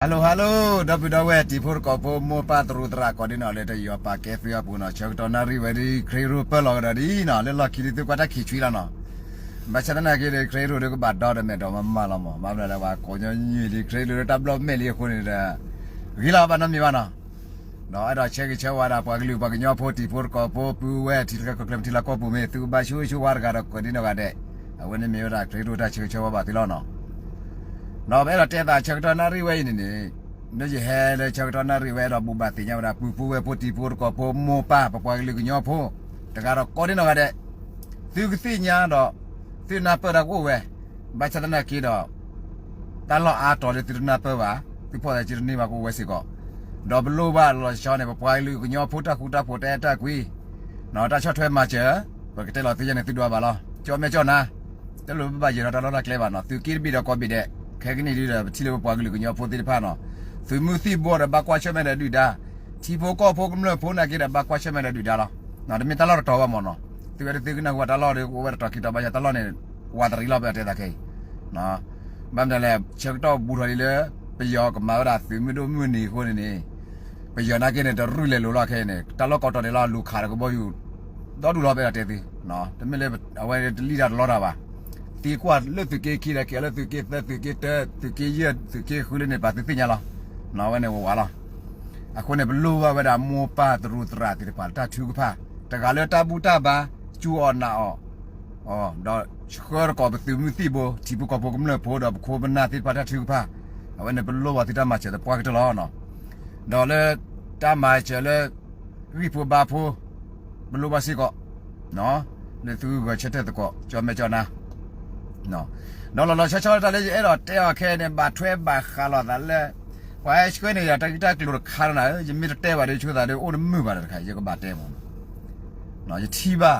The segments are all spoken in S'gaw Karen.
Hello hello ဒီပုၢ်ဒီဝဲၢ်တံၤဖိသကိးဖိ မိၢ်ပၢ်သရူးသရၣ်ကိးဒ်နီၢ် လၢတယီၤပာ်ကဲသုအပူၤနီၢ်, ဆၢကတီၢ်နၣ်ရံၣ်ဝဲဒ် ခရံာ်ရူၢ်ပၢၢ်လီၤကဒီးဒ်နီၢ်, လၢလီၢ်ခံဒ်သုကွၢ်တၢ်ခံးဆွံလီၤနီၢ်. ဘၣ်ဆၣ်သနာ်က့ဒီး ခရံာ်ရူၢ်ဒီးကဘၣ်ဒီတမဲာ်ဒီးမၤမၤလီၤမၢ်, ဘၣ်မနုၤလၢပှၤကိးညီနုၢ်လံ ခရံာ်ရူၢ်ဒီးတၢ်ဘျီမဲာ်လံအဃိန့ၣ်ဒီး ဂ့ၤလီၤဘၣ်နီတမံၤဘၣ်နီၢ်. ဒီးအဲၣ်ဒိးဆၢဂ့ၤဆၢဝါဒၣ်ပှၤကလုာ်ပှၤကညီဖိတံၤဖိသကိးဖိ ပုၢ်ဝဲၢ်ထံချၢကီၢ်ချၢ ထံလီၢ်ကီၢ်ပူၤမ့ၢ်သုကဘၣ်ဆိၣ်ဂ့ၤဆိၣ်ဝါတဂၤဒီးကိးဒ်နီၢ်ဂၤဒဲး, အဝဲန့ၣ်မ့ၢ်ဝဲဒၣ်ခရံာ်ရူၢ်တၢ်ဆၢဂ့ၤဆၢဝါဘၣ်သုလီၤနီၢ်. ဒီးပအဲၣ်ဒိးတဲသးဆၢကတီၢ်နၣ်ရံၣ်ဝဲအံၤန့ၣ်န့ၣ်, ဒ်ယဟဲလၢဆၢကတီၢ်နၣ်ရံၣ်ဝဲအဲၣ်ဒိးဘိးဘၣ်သ့ၣ်ညါဝဲဒၣ် ပုၢ်ဖိဝဲၢ်ဖိတံၤဖိသကိးဖိ မိၢ်ပၢ် ပပှၤကလုာ်ကညီဖိ တဂၤဒီးကိးဒ်နီၢ်ဂၤဒဲး, သုကသ့ၣ်ညါဒီး သုနၢ်ပၢၢ်တၢ်ကအိၣ်ဝဲ, ဘၣ်ဆၣ်သနာ်က့ဒီး တၢ်လီၢ်အါတီၤလၢသုတနၢ်ပၢၢ်ဘၣ်, သုဖီၣ်သးက့တန့ၢ်ဘၣ်ကအိၣ်ဝဲစ့ၢ်ကီး, ဒီးပလိၣ်ဘၣ်လီၤဆီန့ၣ် ပပှၤကလုာ်ကညီဖိတၢ်ဃူတၢ်ဖိးတၢ်အဲၣ်တၢ်ကွံ, တၢ်ဆီၣ်ထွဲမၤစၢၤ, ပကတဲလီၤသုယဲန့ၣ် သုဒွးဘၣ်လီၤ, ကၠီမဲာ်ကၠီနါ, တလိၣ်ဘၣ်ယဲၤထီၣ်တၢ်လီၢ်တၢ်ကျဲဘၣ်နီၢ်, သုးက့တဘ့ၣ်ဒီးကိးဘ့ၣ်ဒဲး, ခဲကနံၣ်ဒ်ဒီး ပထံၣ်လၢပပှၤကလုာ်ကညီဖိသ့ၣ်တဖၣ်နီၢ်, သုးမုၢ်သံၣ်ဘိဒီးဘၣ်ကွၢ်ဆၢၣ်မဲာ်ဒီးဒုၣ်ဒါ, ထံဖိကီၢ်ဖိကမျၢၢ်ဖိနာ်က့ဒီးဘၣ်ကွၢ်ဆၢၣ်မဲာ်ဒီးဒုၣ်ဒါလီၤ. တမ့ၢ်တၢ်လီၢ်တတီၤဘၣ်မၢ်နီၢ်, သုဝဲဒၣ်သုကနၢ်ဟူဘၣ်တၢ်လီၢ်ဒီး ကအိၣ်ဝဲတတီၤခံတီၤဘၣ်ယၤတၢ်လီၢ်န့ၣ်, ဝးတရံးလီၤပတဲသးခဲအံၤ ဘၣ်မနုၤလဲၣ် ဆၢကတီၢ်ဘူးထီၣ်လံလၢ ပယီၤကမၤဝဲဒၣ်သုးမုၢ်ဒိၣ်မုၢ်နံၤအဃိန့ၣ်န့ၣ်, ပယီၤနာ်က့န့ၣ် တရူၢ်လဲၤလိာ်လီၤခဲအံၤန့ၣ် တၢ်လီၢ်ကိးတီၤဒဲးလီၤ လူၤခးဒီးကဘီယူၤ ဒီဒူၣ်လီၤဖဲဒၣ်တဲသု, တမ့ၢ်လၢအဝဲတလံၣ်တၢ်တလီတၢ်ဘၣ်, သံကွၢ်လၢသုးက့ခံဒီး က့ၤလၢသုးက့သၢ သုးက့တၢ သုးက့ယဲၢ် သုးက့ဃုလၢန့ၣ် ပာ်သုသ့ၣ်ညါလီၤ, အဝဲန့ၣ်ဝဲဝးလီၤ. အဃိန့ၣ် ပလိၣ်ဘၣ်ဝဲဒၣ်မိၢ်ပၢ်သရူးသရၣ်သ့ၣ်တဖၣ်လၢတၢ်ထုကဖၣ်, တဂၤလၢတၢ်ဘူၣ်တၢ်ဘါ, စူၢ်အီၣ်နာ်အီၣ် ဒီးဆှၢတကီၢ်ပသုးမုၢ်သံၣ်ဘိ ထံဖိကီၢ်ဖိကမျၢၢ်ဖိဒီးပခိၣ်ပနၢ်သ့ၣ်တဖၣ်တၢ်ထုကဖၣ်, အဝဲန့ၣ်ပလိၣ်ဘၣ်သုတၢ်မၤစၢၤသပှၢ်ကတၢၢ်လီၤ. ဒီးလၢတၢ်မၤစၢၤလၢ ဂံၢ်ဖိဘါဖိ, ပလိၣ်ဘၣ်စ့ၢ်ကီး လၢသုဂုာ်ဂဲၤဆၢထၢၣ်သကိး ကၠီမဲာ်ကၠီနါ ဒီးလီၤလီၤဆီဆီတၢ်လၢယအဲၣ်ဒိးတဲအီၤခဲအံၤန့ၣ် ဘၣ်ထွဲဘၣ်ဃးလိာ်သးလၢ ပှၤဟဲဆှၢန့ၢ်ယၤတၢ်ဂ့ၢ်တၢ်ကျိၤတခါလီၤနၤဧၢ, ယမ့ၢ်တတဲဘၣ်ဒီး ဆိသးဒီးအိၣ်တမုာ်ဘၣ်တခါ ယကဘၣ်တဲမး, ယထံၣ်ဘၣ်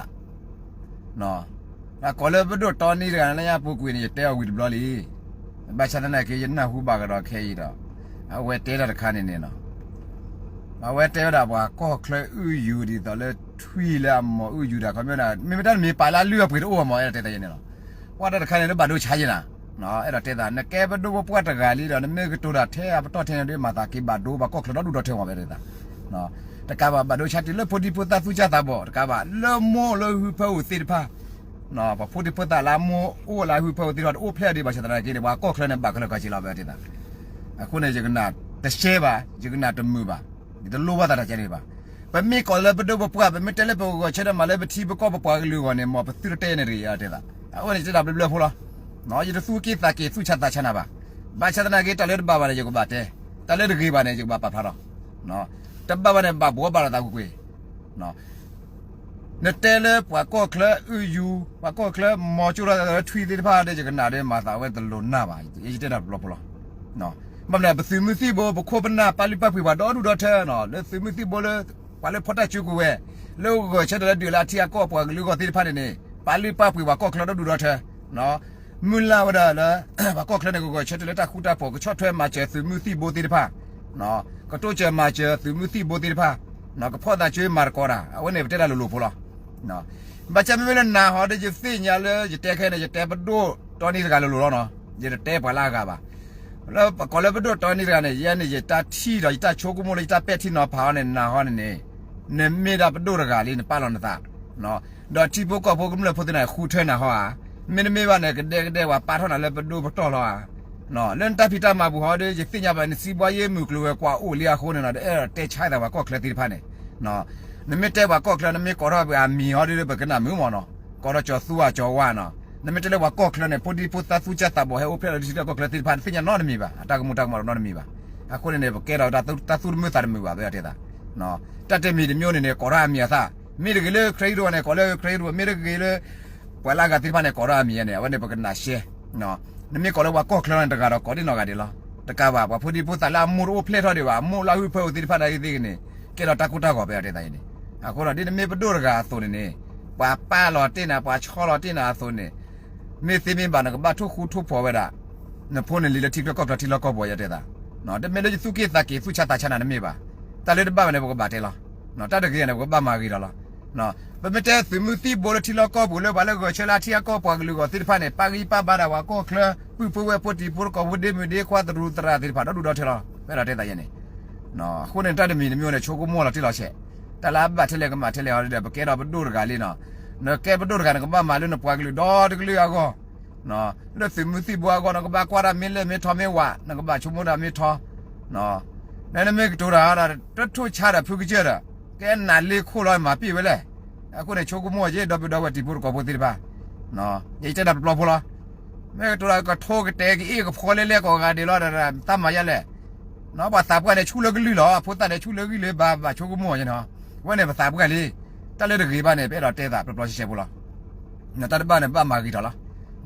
ကိးလၢပဒိၣ်တီနံတဂၤန့ၣ် လၢညါပူၤကွံာ်န့ၣ် ယတဲအီၤဝံၤတဘျီလံ, ဘၣ်ဆၣ်သနာ်က့ ယနၢ်ဟူဘၣ်ကဒီးခဲအံၤဒီး အဝဲတဲတၢ်တခါန့ၣ်န့ၣ်လီၤ. အဝဲတဲဝဲဒၣ်ပှၤကီၢ်ချၢအုၣ်ယူၤဒ်သိးလၢထွံၣ်လၢအမီၤအုၣ်ယူၤတၢ်ခီမ့ၢ်ဒၣ် မ့မ့ၢ်တၢ်တမံၤပာ်လၢအလုၢ်အပှ့ၤတအိၣ်အမီၤ အဲၣ်ဒိးတဲသးယဲန့ၣ်လီၤ. ပှၤတၢ်တခါန့ၣ် လၢဘၣ်ဒိဆါယဲနၤ, အဲၣ်ဒိးတဲသး နကဲပဒိၣ်ပပှၢ်တဂၤလံဒီး နမ့ၢ်ကတိၤတၢ်ထဲအပတီၢ်ထဲန့ၣ်ဒီး မၤသးက့ၤဘၣ်ဒိပှၤကီၢ်ချၢဒီဒူၣ်ဒီထၢမး အဲၣ်ဒိးတဲသး တကးဘၣ် ဘၣ်ဒိဆါတုၤလၢဖိဒံဖိသၣ်သူၣ်စၢ်သးဘီၣ် တကးဘၣ် လၢမိၢ်လၢဟုဖၢအုၣ်သ့ၣ်တဖၣ်, ပှၤဖိဒံဖိသၣ်လၢအမိၢ်အိၣ်လၢအဟုဖၢအုၣ်သ့ၣ်တဖၣ် တအိၣ်ဖျဲၣ်ဒံးဘၣ်ဆၣ်သနာ်က့န့ၣ် ပှၤကီၢ်ချၢန့ၣ် ဘၣ်ကလၢၤကီၢ်စ့လီၤ အဲၣ်ဒိးတဲသး. အဃိန့ၣ် ယကနၣ်တရှဲဘၣ် ယကနၣ်တမုာ်ဘၣ်, ယတလိၣ်ဘၣ်သးတၢ်ကဲန့ၣ်ဘၣ်. ပမ့ၢ်ကိးလၢပဒိၣ်ပပှၢ် ပမ့ၢ်တဲလၢပဂီၤဆၢထၢၣ်မၤလၢပထံပကီၢ်ပပှၤကလုာ်အဂီၢ်န့ၣ် မ်ပသုတတဲန့ၣ်တဂ့ၤ အဲၣ်ဒိးတဲသး. အဝဲန့ၣ်တဲဒၣ်ဘျၢဘျၢဖိလီၤ. ယတသူၣ်က့ၣ်သးက့ၤသူၣ်ဆါသးဆါနၤဘၣ်. ဘၣ်ဆၣ်သနာ်က့ တၢ်လၢတဘၣ်ဘၣ်န့ၣ် ယကဘၣ်တဲ, တၢ်လၢတဂ့ၤဘၣ်န့ၣ် ယကဘၣ်ပာ်ဖျါထီၣ်, တဘၣ်ဘၣ်န့ၣ် ဘၣ်ဘှီဘၣ်လိာ်သးကွ့ၢ်ကွ့ၢ် နတဲလၢပှၤကီၢ်ချၢအုၣ်ယူၤ ပှၤကီၢ်ချၢမီၤကၠိထီၣ်သးလၢထွံၣ်သ့ၣ်တဖၣ်ဒီး ယကနၣ်ဒီးမၤသးဝဲတလိၤနၢ်ဘၣ်, ယတဲတၢ်တဘျီဖိလီၤ. ဘၣ်မနုၤ ပသုးမုၢ်သံၣ်ဘိ ပခိၣ်ပနၢ်ပာ်လုၢ်ပာ်ပှ့ၤပှၤဒီဒူၣ်ဒီထၢ လၢသုးမုၢ်သံၣ်ဘိလၢ ပှၤလၢဖီၣ်တၢ်စုကဝဲၤ လၢဂၢၢ်ဆၢထၢၣ်လၢဒုးလၢအထံအကီၢ်ပှၤကလုာ်အဂီၢ်သ့ၣ်တဖၣ်န့ၣ်န့ၣ် ပာ်လုၢ်ပာ်ပှ့ၤပှၤကီၢ်ချၢဒီဒူၣ်ဒီထၢ မုၢ်လၢ်ဝဲဒၣ်လၢ ပှၤကီၢ်ချၢန့ၣ် ကဂၢၢ်ဆၢထၢၣ်လၢတၢ်ဃူတၢ်ဖိး ကဆီၣ်ထွဲမၤစၢၤသုးမုၢ်သံၣ်ဘိသ့ၣ်တဖၣ်, ကတိစၢၤမၤစၢၤသုးမုၢ်သံၣ်ဘိသ့ၣ်တဖၣ်, ကဖီၣ်သးကၠိမၤသကိးတၢ် အဝဲန့ၣ် ပတဲတၢ်လိၤလိၤဖိလီၤ. ဘၣ်ဆၣ်မ့မ့ၢ်လၢနၤဟီဒီး ယသ့ၣ်ညါလၢ ယတဲခဲန့ၣ် ယတဲပဒိၣ်တီနံတဂၤလိၤလိၤလီၤနီၤ, ယတတဲပှၤလၢအဂၤဘၣ်. လၢပကိးလၢပဒိၣ်တီနံတဂၤန့ၣ် ယဲန့ၣ် ယတၢ်ထံၣ်ဒီး ယတၢ်ဆိကမိၣ်လၢယတၢ်ပဲာ်ထံနီၤဖးအီၤန့ၣ် နၤဟီန့ၣ်န့ၣ် နမ့ၢ်ဒၣ်ပဒိၣ်တဂၤလံ နပာ်လီၤနသး ဒီးထံဖိကီၢ်ဖိကမျၢၢ်ဖိသ့ၣ်န့ၣ် ဃုထၢနၤဟီဧါ, မ့တမ့ၢ်ဘၣ်န့ၣ် ကဒဲကဒဲဝဲပာ်ထီၣ်နၤလၢပဒိၣ်ပတီၢ်လီၤဧါ. လၢနတၢ်ဖံးတၢ်မၤပူၤဟီဒီး ယသ့ၣ်ညါဘၣ် နစံးဘှါယဲၢ်မုၢ်ကျိၤဝဲၤကွာ်အိၣ်လံအဃိန့ၣ်နီၤ ဒီးအဲၣ်ဒိးတဲဆါသးပှၤကီၢ်ချၢသ့ၣ်တဖၣ်န့ၣ် နမ့ၢ်တဲပှၤကီၢ်ချၢ နမ့ၢ်ကိးထီၣ်ပှၤအမံၤဟီဒီး ပကနၣ်မုာ်မးနီၤ, ကိးထီၣ်ကၠီၤသူဧါကၠီၤဝါနီၤ, နမ့ၢ်တဲလၢပှၤကီၢ်ချၢန့ၣ် ဖိဒံဖိသၣ်သူၣ်စၢ်သးဘီၣ်ဟဲအိၣ်ဖျဲၣ်လီၤတထံၣ်လၢကီၢ်ချၢသ့ၣ်တဖၣ် နသ့ၣ်ညါနီတမံၤဘၣ်, အတၢ်ကမူၤတၢ်ကမၣ်နီတမံၤဘၣ်. အဃိန့ၣ်န့ၣ် ပကဲထီၣ်တၢ်သူၣ်တၢ်သူၣ်တမုာ်သးတမုာ်ဘၣ် ပတဲသး တၢ်တမံၤတမံၤန့ၣ်န့ၣ် ကိးထီၣ်အမံၤအသး, မ့ၢ်တဂ့ၤလၢခရံာ်ရူၢ်န့ၣ် ကိးလၢခရံာ်ရူၢ်, မ့ၢ်တဂ့ၤလၢ ပှၤလၢအဂၤသ့ၣ်တဖၣ်န့ၣ် ကိးထီၣ်အမံၤန့ၣ် အဝဲန့ၣ်ပကနၣ်ရှဲ နမ့ၢ်ကိးလၢပှၤကီၢ်ချၢန့ၣ် တဂၤဒီးကိးဒ်နီၢ်ဂၤဒဲးလီၤ. တကးဘၣ် ပှၤဖိဒံဖိသၣ်လၢအမိၢ်တအိၣ်ဖျဲၣ်ထီၣ်ဒံးဘၣ်, အမိၢ်လၢဟုဖၢအုၣ်သ့ၣ်တဖၣ်န့ၣ်သ့ၣ်ဂ့ၤန့ၣ် ကဲထီၣ်တၢ်ကိၢ်တၢ်ဂီၤ ပတဲသးအံၤန့ၣ်. အဃိဒီး ဒ်နမ့ၢ်ပဒိၣ်တဂၤအသိးန့ၣ်န့ၣ် ပှၤပာ်လီၤတ့ၢ်နၤ ပှၤဆီလီၤတ့ၢ်နၤအသိးန့ၣ် မ့ၢ်သ့မ့ၢ်ဘၣ် နကဘၣ်ထိၣ်ဃူထိၣ်ဖိးဝဲဒၣ် နဖိနလံၤလၢထံချၢကီၢ်ချၢထံလီၢ်ကီၢ်ပူၤ ယတဲသး. တမ့ၢ်လၢယသူၣ်က့ၣ်သးက့ၤသူၣ်ဆါသးဆါနၤတမ့ၢ်ဘၣ်. တၢ်လၢတဘၣ်ဘၣ်န့ၣ် ပကဘၣ်တဲလီၤ. တၢ်တဂ့ၤန့ၣ် ပကဘၣ်မၤဂ့ၤဒီးလီၤ. ပမ့ၢ်တဲသုးမုၢ်သံၣ်ဘိလၢထံလီၢ်ကီၢ်ပူၤလၢပှၤလၢဂဲၤဆၢထၢၣ်လၢအထံအကီၢ်ပှၤကလုာ်အဂီၢ်သ့ၣ်တဖၣ်န့ၣ် ပာ်ဂံၢ်ပာ်ဘါဒၣ်ပှၤကီၢ်ချၢ ပုၢ်ဖိဝဲၢ်ဖိတံၤဖိသကိးဖိဒ့မုၣ်ဒ့ခွါသရူးသရၣ်သ့ၣ်တဖၣ်ဒီဒူၣ်ဒီထၢလီၤ ပအဲၣ်ဒိးတဲသးယဲန့ၣ် အဃိန့ၣ် တၢ်တမံၤတမံၤန့ၣ် ဆိကမိၣ်လီၤတံၢ်လီၤဆဲး, တၢ်လၢအဘၣ်ထဲလဲၣ်ကမၣ်ထဲလဲၣ်အီၤဒီး ပကဲထီၣ်ပဒိၣ်တဂၤလံနီၤ, နကဲပဒိၣ်တဂၤ နကဘၣ်မၤလၢနပှၤကလုာ်ဒီတကလုာ်အဂီၢ်, လၢသုးမုၢ်သံၣ်ဘိအဂီၢ် နကဘၣ်ကွၢ်တၢ်မ့ၢ်လဲၢ်မ့ၢ်ထီမ့ၢ်ဝး နကဘၣ်ဆိကမိၣ်တၢ်မ့ၢ်ထီ နမ့ၢ်ကတိၤတၢ်ဒီး တထိၣ်ဆါဒီးဖုကစၢၢ်ဒီး ကဲနးလ့ခိၣ်လီၤမၤပံာ်ဝဲလဲၣ်, အဃိန့ၣ် ဆိကမိၣ်ယဲဒီပုၢ်ဒီဝဲၢ်တံၤဖိသကိးဖိသ့ၣ်တဖၣ်, ယတဲနၤပျီဖိလီၤ, မ့ၢ်ကတိၤဒီးကထိကတဲာ်ကအ့ၣ်ကဖီလၢလဲၣ်ကိးဂၤဒဲးလီၤဒီး တၢ်မၤယဲလဲၣ်, ပှၤသးပှၢ်န့ၣ်ဆူၣ်လၢကလုၢ်လီၤ, အဖိသၣ်န့ၣ်ဆူၣ်လၢကလုၢ်လၢဘၣ်ဘၣ်ဆိကမိၣ်ယဲန့ၣ်, အဝဲန့ၣ်ပသးပှၢ်လံ, တၢ်လၢတဂ့ၤဘၣ်န့ၣ် ပအဲၣ်ဒိးတဲသးပျီပျီဆဲးဆဲးဖိလီၤ တၢ်တဘၣ်န့ၣ် ဘၣ်မၤဂ့ၤထီၣ်လီ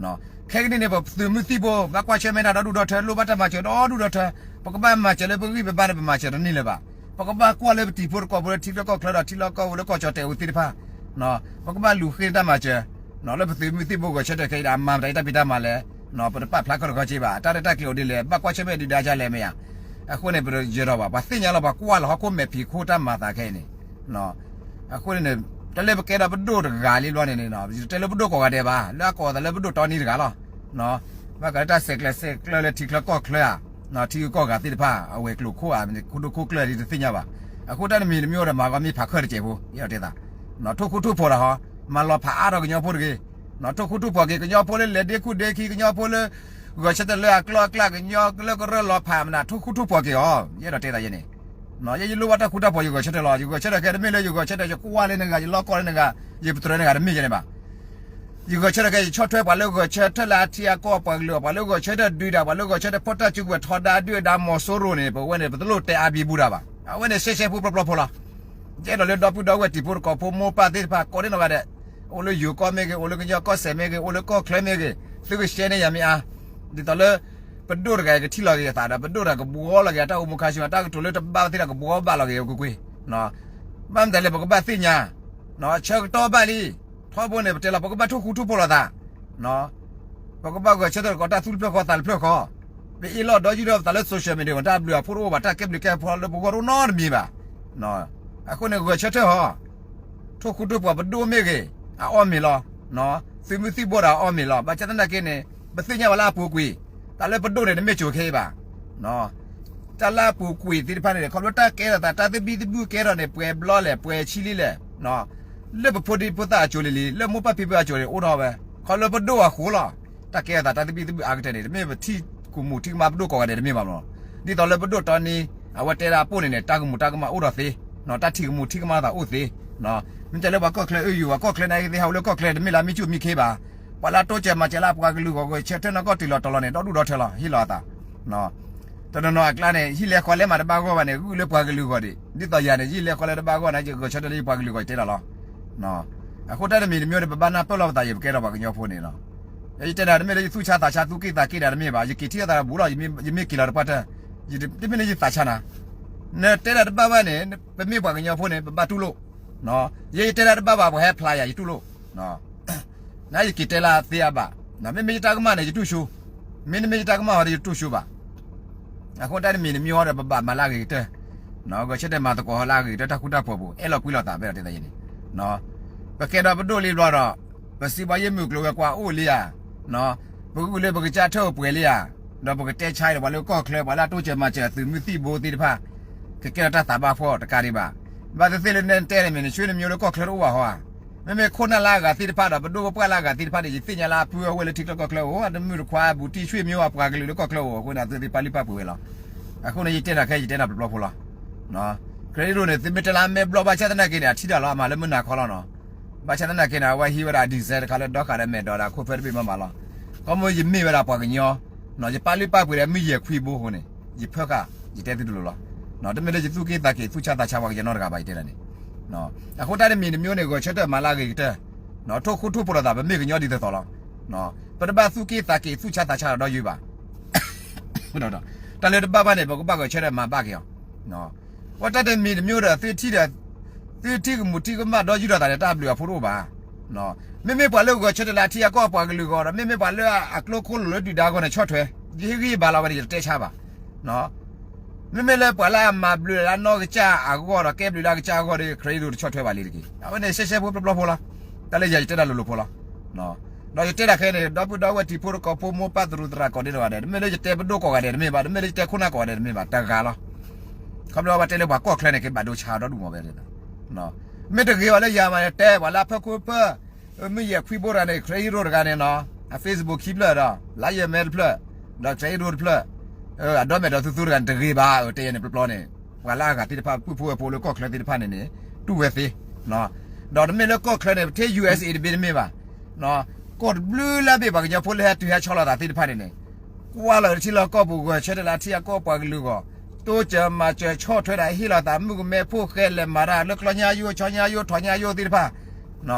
ၤ. ခဲကနံၣ်န့ၣ် ပသုးမုၢ်သံၣ်ဘိ ဘၣ်ကွၢ်ဆၢၣ်မဲာ်တၢ်ဒီဒူၣ်ဒီထၢ လိၣ်ဘၣ်တၢ်မၤစၢၤဒီဒူၣ်ဒီထၢ, ပကဘၣ်မၤစၢၤလၢပဂံၢ်ပဘါန့ၣ် ပမၤစၢၤတန့ၢ်လၢၤဘၣ်. ပကဘၣ်ကွၢ်လၢပတံၤဖိသကိးဖိလၢထံလီၢ်ကီၢ်ဖိလၢကီၢ်ကၠီၣ်တဲာ်အိၣ်သ့ၣ်တဖၣ်, ပကဘၣ်လူၤဃ့တၢ်မၤစၢၤ, လၢပသုးမုၢ်သံၣ်ဘိဂဲၤဆၢထၢၣ်ခဲအံၤဒီး အမၤမတၤအံၤတၢ်ဖံးတၢ်မၤလဲၣ်, ပတပာ်ဖျါကီၢ်တခီက့ဘၣ်, တၢ်ရဲၣ်တၢ်ကျဲၤအိၣ်ဒ်လဲၣ်, ဘၣ်ကွၢ်ဆၢၣ်မဲာ်ဒုၣ်ဒါကလဲၣ်မ့ၢ်ဧါ. အဃိန့ၣ် ပယၢၤထီၣ်ဘၣ် ပှၤသ့ၣ်ညါလီၤ ပှၤကွၢ်လီၤဟီၣ်ခိၣ်မဲာ်ဖံးခိၣ်တၢ်မၤသးခဲအံၤန့ၣ် အဃိန့ၣ်န့ၣ် တၢ်လၢပကဲထီၣ်ပဒိၣ်တဂၤလံဘျီန့ၣ်န့ၣ် ယတတဲလၢပဒိၣ်ကိးဂၤဒဲးဘၣ်, လၢအကိးသးလၢပဒိၣ်တီနံတဂၤလီၤ. ဘၣ်ဃးလၢတၢ်ဆဲးကျၢဆဲးကျၢလၢထံချၢကီၢ်ချၢဧါ, ထံဂုၤကီၢ်ဂၤသ့ၣ်တဖၣ် အဝဲၤကျိၤခိၣ်ဧါ, ခိၣ်ဒိၣ်ခိၣ်ကျၢၢ်ဒ်တသ့ၣ်ညါဘၣ်. အဃိတၢ်တမံၤတမံၤအိၣ်ဒီး မၤဂီၤမ့ၢ်ဖးခၢၣ်တစဲးဖိ ယအဲၣ်ဒိးတဲသး, ထိၣ်ဃူထိၣ်ဖိးတၢ်ဟီ, မၤလီၤဖးအါထီၣ်ကညီဖိတဂ့ၤ, ထိၣ်ဃူထိၣ်ဖိးက့ၤ ကညီဖိလၢလဲၤဒ့ခူၣ်ဒ့ခံ ကညီဖိလၢ ဂဲၤဆၢထၢၣ်လၢအကျိၤအကျဲ ကညီလၢကရၢလီၤဖးမနုၤ ထိၣ်ဃူထိၣ်ဖိးက့ၤအီၤ, ယအဲၣ်ဒိးတဲသးယဲန့ၣ် ယဲယလိၣ်ဘၣ်တၢ်ဃူတၢ်ဖိး ယဂဲၤဆၢထၢၣ်လီၤ. ယဂဲၤဆၢထၢၣ်ခဲ တမ့ၢ်လၢယဂဲၤဆၢထၢၣ် ယကွၢ်လၢနဂၤ ယလီၢ်ကီၢ်လၢနဂၤ ယပတြၢၤနဂၤတမ့ၢ်ယဲန့ၣ်ဘၣ်. ယဂဲၤဆၢထၢၣ်ခဲ ယဆီၣ်ထွဲပှၤလၢဂဲၤဆၢထၢၣ်လၢအထံအကီၢ်ပှၤကလုာ် ပှၤလၢဂဲၤဆၢထၢၣ်ဒုးတၢ် ပှၤလၢဂဲၤဆၢထၢၣ်ဖီၣ်တၢ်စုကဝဲၤထီဒါဒုၣ်ဒါမီၤစိရိၤန့ၣ် ပဝဲန့ၣ် ပတလိၣ်တဲအါဘံဘူတၢ်ဘၣ်. အဝဲန့ၣ်ရှဲရှဲဖိပျီပျီဖိလီၤ. ယအဲၣ်ဒိးလၢဒီပုၢ်ဒီဝဲၢ်တံၤဖိသကိးဖိ မိၢ်ပၢ်သ့ၣ်တဖၣ် ကိးဒ်နီၢ်ဂၤဒဲး အိၣ်လၢယိၤကီၢ်မ့ၢ်ဂ့ၤ အိၣ်လၢကညီကီၢ်စဲၣ်မ့ၢ်ဂ့ၤ အိၣ်လၢကီၢ်ချၢမ့ၢ်ဂ့ၤ သုကရှဲန့ၢ်ယၤမ့ၢ်အါ, ဒ်သိးလၢ ပဒိၣ်တဂၤကထံၣ်လီၤက့ၤအသးဒီး ပဒိၣ်တဂၤကဘှီလီၤက့ၤအတၢ်အိၣ်မူခါဆူညါ တၢ်ကတိၤလၢတဘၣ်သ့ၣ်တဖၣ်ကဘှီဘၣ်လီၤက့ၤအီၤကွ့ၢ်ကွ့ၢ်. ဘၣ်မနုၤလဲၣ် ပကဘၣ်သ့ၣ်ညါ ဆၢကတီၢ်ဘၣ်လံ, ထီဘိန့ၣ် ပတဲလီၤ ပကဘၣ်ထိၣ်ဃူထိၣ်ဖိးလိာ်သး, ပကဘၣ်ဂဲၤဆၢထၢၣ်သကိးတၢ်သူၣ်တဖျၢၣ်ဃီသးတဖျၢၣ်ဃီ, ပအ့ၣ်လိာ်ဒီးယုၢ်ဒီးပသးလၢ social media တၢ်ဘျုးအဖှိၣ်တအိၣ်ဘၣ် တၢ်ကဲဘျုးကဲဖှိၣ်လၢပဂီၢ်တအိၣ်နီတမံၤဘၣ်. အဃိန့ၣ် ဂဲၤဆၢထၢၣ်ဟီ, ထိၣ်ဃူထိၣ်ဖိး ပဒိၣ်မ့ၢ်ဂ့ၤ အအီၣ်မ့ၤလီၤ, သုးမုၢ်သံၣ်ဘိဒီးအအီၣ်မ့ၤလီၤ. ဘၣ်ဆၣ်သနာ်က့န့ၣ် ပသ့ၣ်ညါဘၣ်လၢအပူၤကွံာ်, တၢ်လၢပဒိၣ်န့ၣ် တမ့ၢ်ကိၤခဲအံၤဘၣ် တၢ်လၢအပူၤကွံာ်သ့ၣ်တဖၣ်န့ၣ် ခီဖျိတၢ်ကဲထီၣ်သး တၢ်သဘံၣ်သဘုၣ်ကဲထီၣ်န့ၣ် ပှဲၤဘျီလဲၣ် ပှဲၤဆံလံလဲၣ်, လၢပဖိဒံဖိသၣ်အစိၤလံလံ လၢမိၢ်ပၢ်ဖံဖုအစိၤန့ၣ် အိၣ်ထီၣ်ဝဲ ခီဖျိပဒိၣ်အဃိလီၤ. တၢ်ကဲထီၣ်သးတၢ်သဘံၣ်သဘုၣ်အါကတၢၢ်န့ၣ် တမ့ၢ်ပထံၣ်ကမူးထံၣ်ကမါပဒိၣ်ကိးဂၤဒဲးတမ့ၢ်ဘၣ်မးလီၤ. ဒ်သိးလၢပဒိၣ်တီနံ အဝဲတဲဒၣ်အပိၢ်န့ၣ်န့ၣ် တၢ်ကမူးတၢ်ကမၣ်အိၣ်ဒီးသ့, တၢ်ထံၣ်ကမူးထံၣ်ကမၣ်သးအိၣ်သ့ မ့ၢ်တဲလၢပှၤကီၢ်ချၢအၢယိၤ ပှၤကီၢ်ချၢန့ၣ် ကသ့ဟးအိၣ်လၢကီၢ်ချၢတမ့ၢ်လၢမ့ၢ်ကၠူၣ်မ့ၢ်ခ့ဘၣ်. ပှၤလၢအတိစၢၤမၤစၢၤလၢအပှၤကလုာ်ဂီၢ်ဂီၢ်ဆၢထၢၣ်နီၢ်ကီၢ်တုၤလီၤတီၤလီၤန့ၣ် ဒီဒူၣ်ဒီထၢလီၤ ဟ့ၣ်လီၤအသး. တနီၤနီၤအကျါန့ၣ် ဟံၣ်လဲဃီလဲမးတဘၣ်ဂီၢ်ဘၣ်န့ၣ် ဂုာ်လၢပှၤကလုာ်ဂီၢ်ဒံး ဒ်သိးယၤန့ၣ် ယဟံၣ်လဲဃီလဲတဘၣ်ဂီၢ်န့ၣ် ယဂီၢ်ဆၢထၢၣ်လၢယပှၤကလုာ်ဂီၢ်ယတဲလီၤလီၤ. အဃိတၢ်တမံၤတမံၤန့ၣ် ပဘၣ်နၢ်ပၢၢ်လီၤပသး ယပကဲထီၣ်ပှၤကညီဖိန့ၣ်လီၤ. ယတဲဒၣ်တမ့ၢ်လၢယသူၣ်ဆါသးဆါသူၣ်က့ၣ်သးက့ၣ်ဒၣ်တမ့ၢ်ဘၣ် ယက့ၤထံၣ်အသးတဘူၣ်လီၤ ယမ့ၢ်က့ၤလီၤတပှၢ်တၢၢ် တမ့ၢ်လၢယသးဆါနၤ နတဲဒၣ်တဘၣ်ဘၣ်န့ၣ် ပမ့ၢ်ပှၤကညီဖိန့ၣ် ပဘၣ်တူၢ်လိာ်. ယဲယတဲဒၣ်တဘၣ်ဘၣ် ပှၤဟဲဖျါယၤ ယတူၢ်လိာ်. နယက့ၤတဲလၢသ့အဘၣ်, မ့မ့ၢ်ယတၢ်ကမၣ်န့ၣ် ယတူၢ်ဆိ, မ့တမ့ၢ်ယတၢ်ကမၣ်ဟီဒီး ယတူၢ်ဆိဘၣ်. အဃိတၢ်တမံၤတမံၤဟီဒီး ပဘၣ်မၤလၢအဂ့ၤကတၢၢ်, ဂဲၤဆၢထၢၣ်မၤသကိးဟီလၢအဂ့ၤကတၢၢ် တၢ်ဃူတၢ်ဖိးပူၤ အဲၣ်လီၤကွံလီၤသး ပအဲၣ်ဒိးတဲသးယဲန့ၣ်, ပကဲဒီးပဒိၣ်လံဘျီဒီး ပစံးဘၣ်ယဲၢ်မုၢ်ကျိၤဝဲၤကွာ်အိၣ်လံဧါ, ပဂုာ်လၢပကစၢ်ထၢၣ်ပှဲၤလံဧါ, ဒီးပကတဲဆါဒီးပှၤလၢကီၢ်ချၢ ပှၤလၢအတိစၢၤမၤစၢၤသုးမုၢ်သံၣ်ဘိသ့ၣ်တဖၣ် ကကဲထီၣ်တၢ်သးဘၣ်ဖှီၣ်တကးဒံးဘၣ်. ဘၣ်သ့ၣ်သ့ၣ်လၢနတဲန့ၣ်မ့ၢ် နဆှၢနမံၤလၢကီၢ်ချၢတအိၣ်ဘၣ်ဟီဧါ. မ့မ့ၢ်ခိၣ်နၢ်လၢအဂၤသ့ၣ်တဖၣ်ဒီး ပဒိၣ်ပပှၢ်လၢအဂၤသ့ၣ်တဖၣ်န့ၣ် ယသ့ၣ်ညါလၢအပုၢ်အဝဲၢ်လၢထံချၢကီၢ်ချၢအိၣ် အတမုၣ်တခွါ ဘူးတံၢ်ဆွေမျိုး အပှၤကလုာ်လၢကီၢ်ချၢအိၣ်အဃိန့ၣ် အသုသ့ၣ်ပာ်လုၢ်ပာ်ပှ့ၤဝဲလီၤ. အဃိန့ၣ် ယတဲနၤခဲ ယတဲနၤပျီပျီဖိလီၤ. ခရံာ်ဒိၣ်န့ၣ် သုမ့ၢ်တဲလၢအမဲာ်ဘျီၣ်ဘၣ်ဆၣ်သနာ်က့န့ၣ် အထံၣ်တၢ်လီၤ အမၤလၢမုၢ်နၤခီလီၤနီၤ. ဘၣ်ဆၣ်သနာ်က့န့ၣ် အဝဲဟံးဝဲဒၣ် design တခါလၢဒီဃာ်ဒီးမဲာ်ဒီးဒီးခိၣ်ဖၢတဘ့ၣ်မးမးလီၤ. ခီမ့ၢ်ယမ့ၢ်ဝဲဒၣ်ပှၤကညီ, ယပာ်လုၢ်ပာ်ပှ့ၤဒီးမုၢ်ယဲၢ်ခွံဘိအဃိန့ၣ် ယဖၢဃာ် ယတဲသုတလိၤလီၤ. တမ့ၢ်လၢယသူၣ်က့ၣ်သးက့ၤသူၣ်ဆါသးဆါပှၤကညီနီတဂၤဘၣ် ယတဲဒၣ်န့ၣ်. အဃိတၢ်တမံၤတမံၤန့ၣ် ဂဲၤဆၢထၢၣ်မၤလၢအဂ့ၤကတၢၢ်, ထိၣ်ဃူထိၣ်ဖိးလိာ်သး ပမ့ၢ်ကညီဒ်သိးသိးလီၤ. ပတဘၣ်သူၣ်က့ၣ်သးက့ၤသူၣ်ဆါသးဆါဒီးယုၢ်ဘၣ်. တၢ်လၢတဘၣ်ဘၣ်န့ၣ် ပကဘၣ်ဂဲၤဆၢထၢၣ်မၤဘၣ်က့ၤအီၤ. ပတၢ်တမံၤတမံၤဒီး သုထံၣ်ဒီး သုထံၣ်ကမူးထံၣ်ကမၣ်ဒီးယုၢ်ဒီးသးဒီး တၢ်ဘျုးအဖှိၣ်တအိၣ်ဘၣ်. မ့မ့ၢ်ပှၤလၢဂဲၤဆၢထၢၣ်လၢအထံအကီၢ်ပှၤကလုာ်ဂီၢ်ဒီး မ့မ့ၢ်ပှၤလၢအကျိခိၣ်လိာ်လၢဒုၣ်ဒါဂီၢ်န့ၣ် ဆီၣ်ထွဲ ယဟ့ၣ်ဂံၢ်ဘါလီၤဝဲန့ၣ် ယတတဲဆါဘၣ်. မ့မ့ၢ်လၢပှၤလၢအမၤဘျုးလၢအနီၢ်ကစၢ်အဂီၢ်ဒီး ကဲဘျုးလၢအကစၢ်အဂီၢ်ဒီး ခရံာ်ဒိၣ်တဆီၣ်ထွဲဘၣ်လံတက့ၢ်. အဝဲန့ၣ်ရှဲရှဲဖိပျီပျီဖိလီၤ. တၢ်လၢယၤယတဲတၢ်လိၤလိၤဖိလီၤ. ဒီးယတဲတၢ်ခဲအံၤန့ၣ် ဒီပုၢ်ဒီဝဲၢ်ထံဖိကီၢ်ဖိ မိၢ်ပၢ်သရူးသရၣ်ကိးဒဲးနီၢ်ဂၤဒဲး တမ့ၢ်လၢယတဲပဒိၣ်ကိးဂၤဒဲးတမ့ၢ်ဘၣ်, တမ့ၢ်လၢယတဲခိၣ်နၢ်ကိးဂၤဒဲးတမ့ၢ်ဘၣ်, တဂၤလီၤ. ခီဖျိဘၣ်တဲလၢပှၤကီၢ်ချၢန့ၣ် က့ၤဘၣ်ဒိဆါဒီဒူၣ်မးဝဲဒၣ် မ့ၢ်တဂ့ၤဘၣ်လၢယၤမး တဲပှၤလၢအဖၢခိၣ်ဖၢ မုၢ်ယဲၢ်ခွံဘိတဂၤန့ၣ် ခရံာ်ဟံးရိၣ်တဂၤန့ၣ်နီၤ, အ Facebook ခံဖျၢၣ်ဒီး လါယဲၢ်မဲတဖျၢၣ်, ဒီးခရံာ်ဟံးရိၣ်တဖျၢၣ်, အဒီမဲာ်ဒီးသူသူတဂၤန့ၣ် တဂ့ၤဘၣ် တဲယဲန့ၣ်ပျီပျီန့ၣ်, ပှၤလၢအဂၤသ့ၣ်တဖၣ် ပုၢ်ဖိဝဲၢ်ဖိလၢကီၢ်ချၢသ့ၣ်တဖၣ်န့ၣ်န့ၣ် တူၢ်ဝဲသ့, ဒီးတမ့ၢ်လၢကီၢ်ချၢန့ၣ် ပထ့ ယူၢ်အဲစ်အ့ တဘ့ၣ်တမ့ၢ်ဘၣ်, ကီၢ်တဘျုးလၢအဘ့ၣ်ပှၤကညီဖိလၢဟဲတုၤဟဲဆီလီၤသးသ့ၣ်တဖၣ်န့ၣ်န့ၣ် ကွၢ်လီၤထံလီၢ်ကီၢ်ပူၤ ဂဲၤဆၢထၢၣ်လၢအထံအကီၢ်ပှၤကလုာ်အဂီၢ်, တိစၢၤမၤစၢၤဆီၣ်ထွဲဒၣ်ဟ့ၣ်လီၤသး မုၣ်ကမဲဖိဃဲလဲၤမၤတၢ်လၢကျီညါယိ ဆီညါယိ ထီၣ်ညါယိသ့ၣ်တဖၣ်,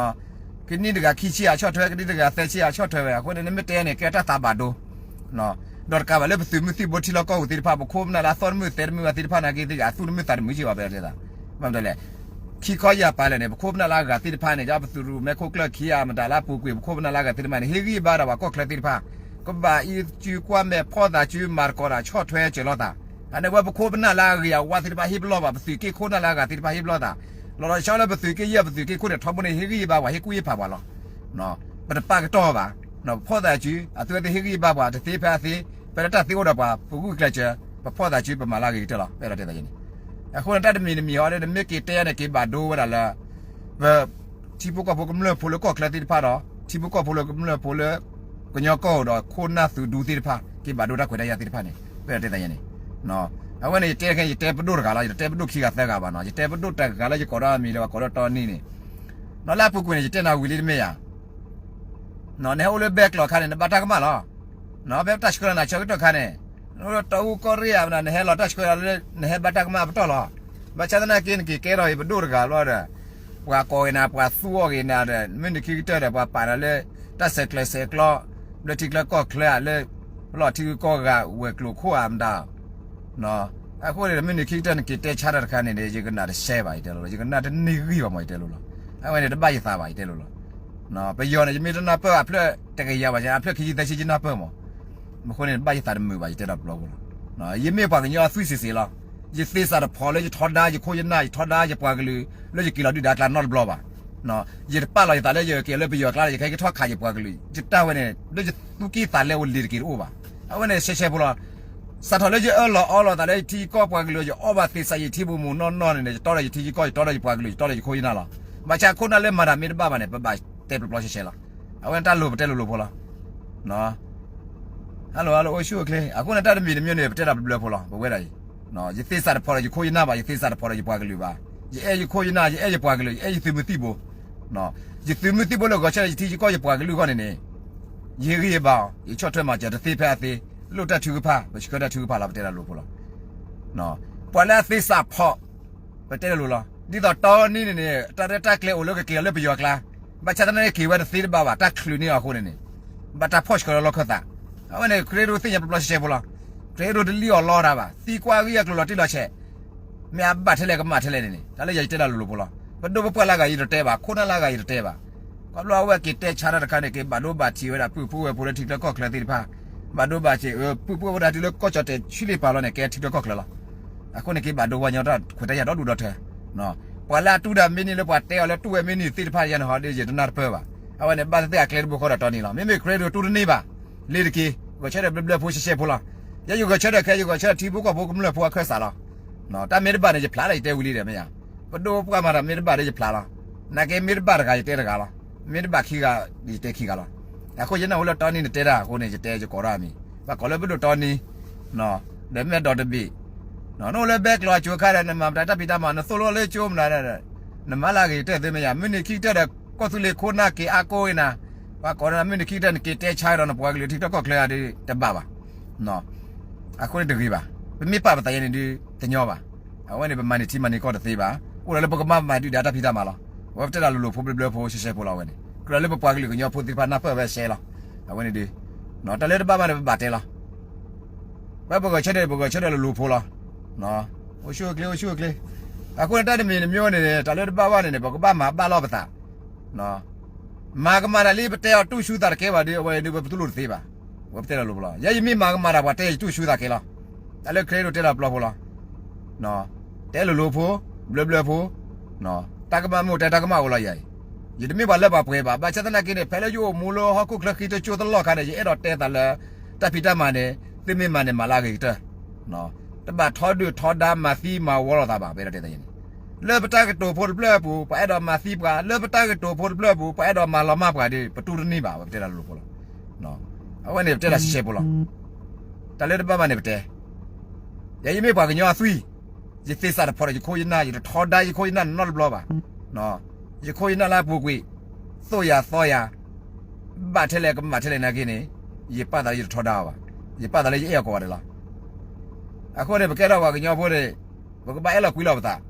ကနံၣ်တဂၤခံဆံအဆီၣ်ထွဲ ကနံၣ်တဂၤသၢဆံအဆီၣ်ထွဲဝဲ အဃိန့ၣ် နမ့ၢ်တဲန့ၣ် ကဲတၢ်သးဘၣ်ဒိ ဒီးတကးဘၣ်လၢပသုးမုၢ်သံၣ်ဘိထံလီၢ်ကီၢ်ပူၤသ့ၣ်တဖၣ် ပခိၣ်ပနၢ်လၢအသီတမုာ်သဲတမုာ်အသ့ၣ်တဖၣ်နာ်က့သ့ၣ် အသူၣ်တမုာ်သးတမုာ်က့ဘၣ် ပတဲသး, ဘၣ်မနုၤလဲၣ်, ခံခီယၢ်ပာ်လဲၣ်န့ၣ် ပခိၣ်ပနၢ်လၢအဂၤသ့ၣ်တဖၣ်န့ၣ် ဒ်ပသုးရူးမဲခိၣ်ကျၢၢ်ခံဂၤမတၤလၢအပူၤကွံာ် ပခိၣ်ပနၢ်လၢအဂၤသ့ၣ်တဖၣ်န့ၣ် ဟ့ၣ်ဂံၢ်ဘါဒီးပှၤကီၢ်ချၢသ့ၣ်တဖၣ်, ကဘၣ်အံးစုကွၢ်မဲာ်ဖီၣ်သးစုမၤသကိးတၢ်ဆီၣ်ထွဲစၢၤလိာ်သး, အန့ၣ်ဝဲပခိၣ်ပနၢ်လၢအဂ့ၤအဝါသ့ၣ်တဖၣ်ဟ့ၣ်ပလီၢ်ဘၣ် ပသုးက့ခိၣ်နၢ်လၢအဂၤသ့ၣ်တဖၣ်ဟ့ၣ်ပလီၢ်သး, လီၤလီၤဆီဆီလၢပသုးက့ယဲၢ်ပသုးက့ခိၣ်န့ၣ် ထီဘိန့ၣ် ဟ့ၣ်ဂံၢ်ဟ့ၣ်ဘါပှၤ ဟ့ၣ်ကူၣ်ဟ့ၣ်ဖးပှၤလီၤ. ပတပာ်ကတီၢ်ဘၣ်, ပဖီၣ်သးစု, အသုဝဲသ့ၣ်ဟ့ၣ်ဂံၢ်ဟ့ၣ်ဘါပှၤ တသ့ဖဲအသ့, ဖဲလၢတၢ်သ့အိၣ်ဒီးပှၤ ပဂုာ်ကျဲးစၢး, ပဖီၣ်သးစု ပမၤလၢအဂ့ၤကတၢၢ်လီၤ ပအဲၣ်ဒိးတဲသးယဲန့ၣ်. အဃိန့ၣ် တၢ်တမံၤတမံၤဟီဒီး နမ့ၢ်က့ၤတဲန့ၣ် က့ၤဘၣ်ဒိဝဲဒၣ်လၢ ပ ထံဖိကီၢ်ဖိကမျၢၢ်ဖိလၢကီၢ်ချၢသ့ၣ်တဖၣ်ဒီး ထံဖိကီၢ်ဖိလၢကမျၢၢ်ဖိလၢ ကညီကီၢ်ဒီးခိၣ်နၢ်သုးဒူသ့ၣ်တဖၣ် က့ၤဘၣ်ဒိတၢ်ခွဲးတၢ်ယာ်သ့ၣ်တဖၣ်န့ၣ် ပအဲၣ်ဒိးတဲသးယဲန့ၣ်. အဝဲန့ၣ် ယတဲခဲ ယတဲပဒိၣ်တဂၤလီၤ, ယတတဲပဒိၣ်ခံဂၤသၢဂၤဘၣ်နီၤ, ယတဲပဒိၣ်တဂၤလၢယကိးဒီးအမံၤလၢ ပှၤကိးဒီးတီနံန့ၣ်, နီၤလၢအပူၤကွံာ်န့ၣ် ယတဲနၤဝံၤလံတမ့ၢ်ဧါ. နဟဲအိၣ်လၢဘဲကျိးအခါန့ၣ် နဘၣ်တၢ်ကမၣ်လီၤ. ဖဲတၢ်ဆှၢလီၤနၤဆၢကတီၢ်ခါန့ၣ် နအိၣ်လၢတီအူကီၢ်ရ့ၣ်ဧါ နဟဲလီၤတၢ်ဆှၢလီၤလၢ နဟဲဘၣ်တၢ်ကမၣ်အပတီၢ်လီၤ. ဘၣ်ဆၣ်သနာ်က့ နက့ၤကဲထီၣ်အံၤပဒိၣ်တဂၤဘျီဒီး ပှၤကိးက့ၤနၤ ပှၤသူအီၤက့ၤနၤဒီး မ့ၢ်နခံကတၢၢ်ဒီး ပှၤပာ်နၤလၢ တၢ်ဆဲးကျိးဆဲးကျိး လၢထံချၢကီၢ်ချၢဧါ လၢ လီၢ်ထံဂုၤကီၢ်ဂၤ ဝဲၤကျိၤခိၣ်ဧါမတၤ အဃိန့ၣ် မ့ၢ်နခံကတၢၢ်နက့ၤတဲဆါတၢ်တခါန့ၣ် ယကနၣ်တရှဲဘၣ် ယတဲလိၤလီၤ, ယကနၣ်တန့ၢ်ဂံၢ်ဘၣ်မး ယတဲလိၤလီၤ. အဝဲန့ၣ်တဘၣ်ယသးဘၣ် ယတဲလိၤလီၤ. ပယီၤန့ၣ် ယမ့ၢ်တနၢ်ပၢၢ်အဖျၢၣ်တကယၤဘၣ် အဖျၢၣ်ခံဆံသၢဆံယနၢ်ပၢၢ်မး, အဃိန့ၣ် တဘၣ်ယသးတမုာ်ဘၣ် ယတဲဒီးပျီဖိလီၤ. ယမ့ၢ်ပှၤကညီအသွံၣ်စ့ၢ်စ့ၢ်လီၤ. ယသ့စးတဖီလၢယထီဒါယခိၣ်ယနၢ် ယထီဒါယပှၤကလုာ် လၢယက့ၤလီၤဒုၣ်ဒါကျါနီတဘျီဘၣ်. ယတပာ်လီၤယသးလၢယက့ၤလၢပယီၤကျါ ယကဟဲက့ၤထီၣ်ခးယပှၤကလုာ် ယတၢ်ဝဲန့ၣ် လၢယသူၣ်ကံၢ်သးလဲအိၣ်လံၤတက့ၤတအိၣ်ဘၣ်. အဝဲန့ၣ်ရှဲရှဲဖိလီၤ. စးထီၣ်လၢယအၢၣ်လီၤအီလီၤသးလၢယထံယကီၢ်ပှၤကလုာ် ယအီၣ်ဘၣ်သ့စးယထံပူၤမူးနီၢ်နီၢ်န့ၣ်န့ၣ် ယတီဒီးယထံယကီၢ် ယတီဒီးယပှၤကလုာ် ယတီဒီးယခိၣ်ယနၢ်လီၤ. ဘၣ်ဆၣ်ခိၣ်နၢ်လၢမၤတၢ်မ့ၢ်တဘၣ်ဘၣ်န့ၣ် ပဘၣ်တဲပျီပျီရှဲရှဲလီၤ. အဝဲန့ၣ်တၢ်လိၤပတဲလိၤလိၤဖိလီၤ. ဟဲလိၤဟဲလိၤ အိၣ်ဆူၣ်အိၣ်ချ့ အဃိန့ၣ် တၢ်တမံၤတမံၤန့ၣ် ပတဲတၢ်ဘျၢဘျၢဖိလီၤ ပဝဲဒၣ်အံၤ. ယသ့စးတဖီဒီးယခိၣ်ယနၢ်ဘၣ် ယသ့စးတဖီဒီးယပှၤကလုာ်ဘၣ်. ယအဲၣ်ယခိၣ်ယနၢ် ယအဲၣ်ယပှၤကလုာ် ယအဲၣ်ယသုးမုၢ်သံၣ်ဘိ ယသုးမုၢ်သံၣ်ဘိလၢဂဲၤဆၢထၢၣ်ယထံယကီၢ်ယပှၤကလုာ်အဂီၢ်န့ၣ်န့ၣ် ယဟ့ၣ်ဂံၢ်ဟ့ၣ်ဘါအီၤ ယဆီၣ်ထွဲမၤစၢၤတသ့ဖဲအသ့ လိၣ်တၢ်ထုကဖၣ် ပဆှၢတၢ်ထုကဖၣ်လီၤ ပတဲတၢ်လိၤဖိလီၤ. ပှၤလၢအသ့စးဖီ ပတဲတၢ်လိၤလီၤ. ဒ်သိးတီနံန့ၣ်န့ၣ် တၢ်ရဲၣ်တၢ်ကျဲၤအိၣ်လၢကက့ၤအီၤလၢပယီၤကျါ ဘၣ်ဆၣ်သနာ်က့က့ၤဝဲတသ့တဘၣ်ဘၣ် တၢ်ချုးန့ၢ်အီၤအဃိန့ၣ်န့ၣ် ဘၣ်တၢ်ဖီၣ်ဆှၢလီၤလီၢ်ခၢၣ်သး. အဝဲန့ၣ် ခရံာ်ဒိၣ်သ့ၣ်ညါပျီပျီရှဲရှဲဖိလီၤ. ခရံာ်ဒိၣ်တလံၣ်အီၤလီတၢ်ဘၣ် သံကွၢ်ဂံၢ်အကျိၤလီၤတံၢ်လီၤဆဲး မ့ၢ်အဘၣ်ထဲလဲၣ်ကမၣ်ထဲလဲၣ်န့ၣ်န့ၣ် တၢ်လၢယၤယတဲတၢ်လိၤလိၤဖိလီၤ. ပဒိၣ်ပပှၢ်လၢအဂၤယတတဲဘၣ် ခိၣ်နၢ်လၢအဂၤယတတဲဘၣ်. ခီဖျိအဝဲက့ၤတဲဆါတၢ်တခါန့ၣ် က့ၤဘၣ်ဒိဘၣ်ထံးဝဲဒၣ်ပုၢ်ဖိဝဲၢ်ဖိလၢထံချၢကီၢ်ချၢသ့ၣ်တဖၣ် ဘၣ်ဒိဘၣ်ထံး ပုၢ်ဖိဝဲၢ်ဒၣ်တုၤလၢကီၢ်ကၠီၣ်တဲာ်ဆံလ့ၣ်ပာ်လီၤန့ၣ် ကဲထံချၢကီၢ်ချၢလီၤ. အဃိန့ၣ်က့ၤဘၣ်ဒိဝဲညီတၢ်ခွဲးတၢ်ယာ်ဒီဒူၣ်ဒီထၢ ပှၤလၢအတူၢ်တၢ်မ့ၢ်န့ၢ်လၢပှၤတဲအီၤလၢတူၢ်ဝဲမ့ၢ်န့ၢ်သ့ၣ်တဖၣ်ယဲန့ၣ်ဟီဒီး ယတနၢ်တပၢၢ်ဘၣ်. အဝဲန့ၣ်ဘၣ်သ့ၣ်သ့ၣ်အကျဲတဘိဃီဒီးတီနံလီၤ. မ့မ့ၢ်ခရံာ်ဒိၣ်တူၢ်တန့ၢ်ဘၣ် လ့ၤတက့ၢ် ဂဲၤဆၢထၢၣ်ဘျၢဘျၢဖိရှဲရှဲဖိလီၤ. ယဲယဂဲၤဆၢထၢၣ်ခဲ ယဂဲၤဆၢထၢၣ်ထံဖိကီၢ်ဖိကမျၢၢ်ဖိအခၢၣ်စးလီၤ. တၢ်မ့ၢ်တဘၣ်န့ၣ် ယဖျါလၢယတဲဝံၤလံဒီးမ့ၢ်ယါ ပဒိၣ်ပပှၢ်မၤတၢ်မ့ၢ်တဘၣ်ဒီးယဖျါလီၤ. နာ်က့မ့ၢ်တဘၣ်တဂၤယတဲတဂၤလီၤ. မ့ၢ်တဘၣ်ခံဂၤယတဲခံဂၤလီၤ. အဃိယနၢ်ဟူလၢတီနံန့ၣ်တဲတၢ်အဃိန့ၣ် ယတဲယကိးထီၣ်အမံၤ ဘၣ်ကိးလၢပဒိၣ်တီနံ ဒီးမ့ၢ်ဒီးတဘ့ၣ် နအိၣ်လၢဘဲကျိၤအကၠိအခါဒီး နမၤမတၤတၢ်ဖံးတၢ်မၤ နသိၣ်လိလၢကၠိမတၤဒီး နမၤလၢအဂ့ၤကတၢၢ်သ့မ့ၢ်ယါ မုၢ်နံၤခံကတၢၢ်ဒီး ကီၢ်သူလ့ၤခိၣ်နၢ်က့ၤအါကိးဂ့ၤနၤ ပှၤကိးနၤ မုၢ်နံၤခံကတၢၢ်နက့ၤတဲဆါဒီးနပှၤကလုာ်ထံချၢကီၢ်ချၢဂၤဒီးတဘၣ်ဘၣ်. အဃိန့ၣ်တဂ့ၤဘၣ်. ပမ့ၢ်ပာ်ပသးယဲန့ၣ်ဒုးတညီဘၣ်. အဝဲန့ၣ်ပမၤန့ၢ်ထံမၤန့ၢ်ကီၢ်တသ့ဘၣ်. အိၣ်ဒီးလၢပကမၤမၤဒုၣ်ဒါတၢ်ဖံးတၢ်မၤလီၤ. အဝဲပတဲတၢ်လိၤလိၤဖိဘျၢဘျၢဖိရှဲရှဲဖိလီၤ. အဝဲန့ၣ် ကြၢးလၢပပှၤကလုာ်ကညီဖိသ့ၣ်တဖၣ်နၢ်ပၢၢ်ဝဲရှဲလီၤ. အဝဲန့ၣ်ဒုး တၢ်လၢတဘၣ်ဘၣ်န့ၣ် ပဘၣ်တဲလီၤ. ဝဲပဂဲၤဆၢထၢၣ် ပဂဲၤဆၢထၢၣ်လိၤလိၤဖိလီၤ. အိၣ်ဆူၣ်အိၣ်ချ့ အိၣ်ဆူၣ်အိၣ်ချ့. အဃိန့ၣ်တၢ်တမံၤတမံၤန့ၣ် တၢ်လၢတဘၣ်ဘၣ်န့ၣ်န့ၣ် ပကဘၣ်မၤဘၣ်လိာ်ပသး မၤကမၣ်တၢ်လံ ပတဲအီၤတူၢ်ဆူသးတကဲဘၣ်ဒီး အဝဲဒုးပတူၢ်လိာ်တသ့ဘၣ်. ဝဲပတဲတၢ်လိၤဖိလီၤ. ယဲယမ့ၢ်မၤကမၣ်တၢ်ပှၤတဲယတူၢ်ဆူသးကဲလီၤ. တၢ်လၢခရံာ်ဒိၣ်တဲတၢ်ပျီဖိလီၤ. တဲလိၤလိၤဖိ, ဘျၢဘျၢဖိ, တၢ်ကမၣ်မ့ၢ်အိၣ်တဲတၢ်ကမၣ်အိၣ်လီၤယၤအံၤ, ယတမ့ၢ်ပှၤလၢပှဲၤပှဲၤဘၣ်. ဘၣ်ဆၣ်သနာ်က့န့ၣ် ဖဲလၢယအိၣ်မူလၢဟီၣ်ခိၣ်ချၢဃံတကၠိတလီၢ်ခါန့ၣ် ယအဲၣ်ဒိးတဲသးလၢ တၢ်ဖံးတၢ်မၤန့ၣ် သုမ့ၢ်မၤန့ၣ် မၤလၢအဂ့ၤကတၢၢ် တဘၣ်ထီဒုၣ်ထီဒါမၤသံမၤဝီလိာ်သးဘၣ်. ပအဲၣ်ဒိးတဲသးယဲန့ၣ်, လၢပတၢ်ကတိၤဖိတဖျၢၣ်အပူၤ ပှၤအဲၣ်ဒိးမၤသံပှၤ, လၢပတၢ်ကတိၤဖိတဖျၢၣ်အပူၤ ပှၤအဲၣ်ဒိးမၤလီၤမၢ်ပှၤဒီး ပတူၢ်တန့ၢ်ဘၣ်ဝဲ ပတဲတၢ်လိၤလိၤဖိလီၤ. အဝဲန့ၣ်ပတဲတၢ်ရှဲရှဲဖိလီၤ. တၢ်လၢတဘၣ်ဘၣ်န့ၣ်ပတဲ, ယဲယမ့ၢ်ပှၤကညီအသွံၣ်, ယသ့စးတဖီဒီးယခိၣ်ယနၢ်, ယတထီဒါယခိၣ်ယနၢ်နီတဘျီဘၣ်. ယခိၣ်ယနၢ်လၢအပူၤကွံာ်, သိၣ်ယၤသီယၤ, ဘၣ်ထဲလဲၣ်ကမၣ်ထဲလဲၣ်နာ်က့န့ၣ်, ယပာ်သးလၢယတထီဒါအီၤဘၣ်, ယပာ်သးလၢယအဲၣ်အီၤကိးဂၤဒဲးလီၤ. အဃိန့ၣ် ပကဲထီၣ်ပှၤကညီဖိန့ၣ်, ပကဘၣ်အဲၣ်လီၤကွံလီၤပသး,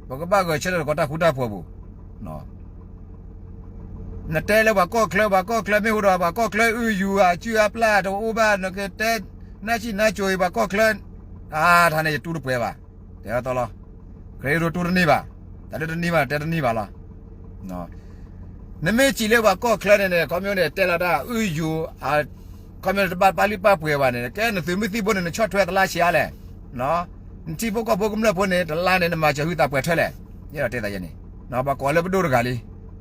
ပကဘၣ်ဂဲၤဆၢထၢၣ်တကီးတၢ်ဃူတၢ်ဖိးပူၤ နတဲလၢပှၤကီၢ်ချၢ ပှၤကီၢ်ချၢမ့ၢ်ဟူဒီး ပှၤကီၢ်ချၢအုၣ်ယူၤအစုအပျၢ်တအိၣ်ဘၣ် နကတဲ နၢ်ဆံၣ်နၢ်ကိၤအံၤ ပှၤကီၢ်ချၢ, အါ ထါန့ၣ်ယတူၢ်တပှဲၤဘၣ်, တဲအသီလီၤ. ခရံာ်ဒိၣ်တူၢ်တန့ၢ်ဘၣ်, တၢ်လၢတန့ၢ်ဘၣ်တဲတန့ၢ်ဘၣ်လီၤ. နမ့ၢ်စံးလၢပှၤကီၢ်ချၢန့ၣ်န့ၣ် ခီမ့ၢ်န့ၣ် တဲလီၤတၢ်အုၣ်ယူၤ, ခီမ့ၢ်န့ၣ် တဘၣ်ပာ်လုၢ်ပာ်ပှ့ၤဘၣ်န့ၣ် ကဲနသုးမုၢ်သံၣ်ဘိန့ၣ် နဆီၣ်ထွဲတလါဆံးအါလဲၣ် နထံဖိကီၢ်ဖိကမျၢၢ်ဖိန့ၣ် တလါန့ၣ် နမၤစၢၤဟုသးပှဲၤထွဲလဲၣ်. ယအဲၣ်ဒိးတဲသးယဲန့ၣ်, ပှၤကိးလၢပဒိၣ်တဂၤလံ,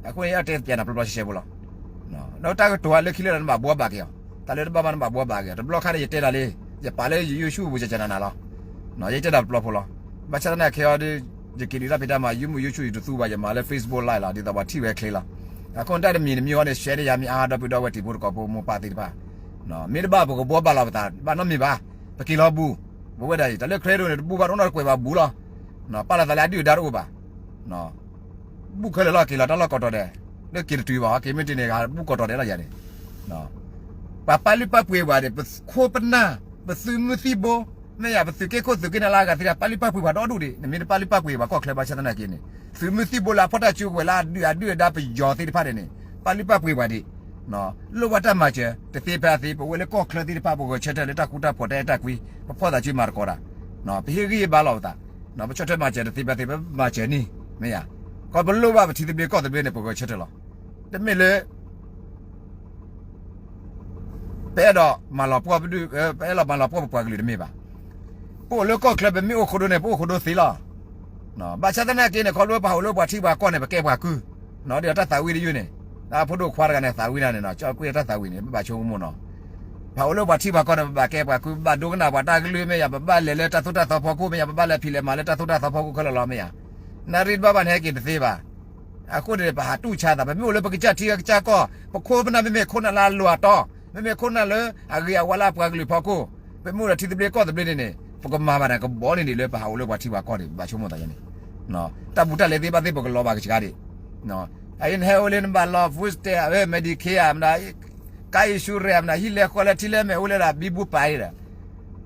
အဃိန့ၣ် ယအဲၣ်ဒိးတဲပျးနၤပျီပျီရှဲရှဲဖိလီၤ. ဒီးတၢ်ကတိၤလၢခံလၢာ်ဒီး နဘၣ်ဘှီဘၣ်က့ၤအီၤ, တၢ်လၢတဘၣ်ဘၣ်နဘၣ်ဘှီဘၣ်က့ၤအီၤ, တဘျီခါဒီးယတဲတၢ်လံ, ယပာ်လၢယ YouTube ပူၤ ကကနၤနၤလီၤ. ယတဲတၢ်တပျီဖိလီၤ. ဘၣ်ဆၣ်သနာ်က့အီၤဒီး ယက့ၤဒုးတၢ်ဖံးတၢ်မၤ ယမ့ၢ် YouTube ယတသူဘၣ် ယမၤလၢ Facebook Live လီၤ, ဒ်သိးပှၤထံၣ်ဝဲချ့လီၤ. အဃိန့ၣ်တၢ်တမံၤတမံၤအံၤန့ၣ် share န့ၢ်ယၤမ့ၢ်အါ ဒီပုၢ်ဒီဝဲၢ်တံၤဖိသကိးဖိမိၢ်ပၢ်သ့ၣ်တဖၣ်, မ့ၢ်တဘၣ်ပကဘှီဘၣ်လီၤပသး ဘၣ်နီတမံၤဘၣ်, ပက့ၤလီၤဘူး, ပဝဲဒၣ်အံၤ တၢ်လၢ Cradle န့ၣ် တဘူးဘၣ်တအိၣ်နီတကွဲးဘၣ်ဘူးလီၤ. ပာ်လီၤသးလၢအဒုၣ်အဒါတအိၣ်ဘၣ် ဘူးခဲလၢာ်လီၤ က့ၤလီၤတၢ်လီၢ်ကိးတီၤဒဲး, လၢက့ၤတတုၤဘၣ် က့ၤမ့ၢ်တန့ၢ်ဂၤ ဘူးကိးတီၤဒဲးလီၤယၤန့ၣ်, ပှၤပာ်လုၢ်ပာ်ပှ့ၤပှၤဒီး ပခိၣ်ပနၢ်, ပသုးမုၢ်သံၣ်ဘိ, မ့ၢ်ယၤ ပသုးက့ခိၣ်သုးက့နၢ်လၢအဂၤသ့ၣ်တဖၣ် ပာ်လုၢ်ပာ်ပှ့ၤပှၤဒီဒူၣ်ဒံး, နမ့ၢ်တပာ်လုၢ်ပာ်ပှ့ၤပှၤကီၢ်ချၢဘၣ်ဆၣ်သနာ်က့န့ၣ်, သုးမုၢ်သံၣ်ဘိလၢအဖီၣ်တၢ်စုကဝဲၤလၢအဒုၣ်အဒါပယီၤသ့ၣ်တဖၣ်န့ၣ်န့ၣ်, ပာ်လုၢ်ပာ်ပှ့ၤပှၤဒံး လိၣ်ဘၣ်တၢ်မၤစၢၤ တသ့ဖဲအသ့ ပဝဲလၢကီၢ်ချၢသ့ၣ်တဖၣ် ပဂဲၤဆၢထၢၣ်လၢတၢ်ဃူတၢ်ဖိးတၢ်အဲၣ်တၢ်ကွံ, ပဖီၣ်သးစုမၤသကိးတၢ်, ပဟ့ၣ်ဂံၢ်ဟ့ၣ်ဘါလီၤပသး, ပဆီၣ်ထွဲမၤစၢၤတသ့ဖဲအသ့ ပမၤစၢၤန့ၣ်, မ့ၢ်ယၤ, ခီပလိၣ်ဘၣ်ပထံသဘျ့ကီၢ်သဘျ့န့ၣ် ပဂဲၤဆၢထၢၣ်လီၤ. တမ့ၢ်လၢ ပအဲၣ်ဒိးမၤလီၤပှီၢ်ပဒုၣ်, ပအဲၣ်ဒိးမၤလီၤပှီၢ်ပပှၤကလုာ်တမ့ၢ်ဘၣ်. ပအိၣ်လၢကီၢ်ချၢ ပမ့ၢ်အိၣ်ခိၣ်ဒိၣ်န့ၣ် ပအိၣ်ခိၣ်ဒိၣ်သ့လီၤ. ဘၣ်ဆၣ်သနာ်က့န့ၣ် ခီဖျိပဟးအိၣ်လၢပှၤထံပှၤကီၢ်န့ၣ် ပကဲပှၤကုၢ်, ဒီးတၢ်သးဝံၣ်တယုၢ်န့ၣ်, တၢ်ဖိဒိၣ်ခွါတဂၤန့ၣ် သးဝံၣ်နၤန့ၣ်နီၤ, ကၠီကွ့ၢ်တၢ်သးဝံၣ်န့ၣ် ပဘၣ်ဆိကမိၣ်နီၤ. ပဟးအိၣ်လၢပှၤထံပှၤကီၢ်န့ၣ် ပဘၣ်ကဲပှၤကုၢ်, ပဘၣ်ဒိကနၣ်ပှၤတၢ်ကလုၢ်မ့ၢ်ယၤ, ပဘၣ်လဲၤလၢတၢ်သိၣ်တၢ်သီဖီခိၣ်မ့ၢ်ယၤ, ပဘၣ်လဲၤဖံးလဲၤမၤလၢတၢ်သိၣ်တၢ်သီဖီခိၣ်ခဲလၢာ်လီၤမ့ၢ်ယၤ. နၣ်ရံၣ်တဘၣ်ဘၣ်န့ၣ် ဟဲက့ၤတသ့ဘၣ်. အဃိန့ၣ် ပဟးတူၢ်ဆါသး, ပမ့ၢ်အိၣ်လၢပကစၢ်ထံကစၢ်ကီၢ်, ပခိၣ်ပနၢ်မ့မ့ၢ်ခိၣ်နၢ်လၢအလိၤအတီ, မ့မ့ၢ်ခိၣ်နၢ်လၢအဂ့ၤအဝါလၢအပှၤကလုာ်ဖီခိၣ်, ပမ့ၢ်အိၣ်ဒီးထံသဘျ့ကီၢ်သဘျ့န့ၣ်န့ၣ် ပကမၤဘၣ်န့ၣ် ကဘီန့ၢ်ဒံးလၢပဟးအိၣ်လၢပှၤထံပှၤကီၢ်န့ၣ် ဘၣ်ဆိကမိၣ်သးန့ၣ်, တၢ်ဘူးတၢ်လဲသ့ၣ်တဖၣ်သ့ၣ် ပကလီၤဘၣ်ကစှၤဒံး. အအံၤနဟဲအိၣ်လၢနဘၣ်လီၤ food stamp, Medicare မတၤ, ကါ insurance မတၤ, ဟံၣ်လဲဃီလဲထံလဲမဲာ်အိၣ်လၢဒၣ် ဘံဘူပာ်အံၤဒီး,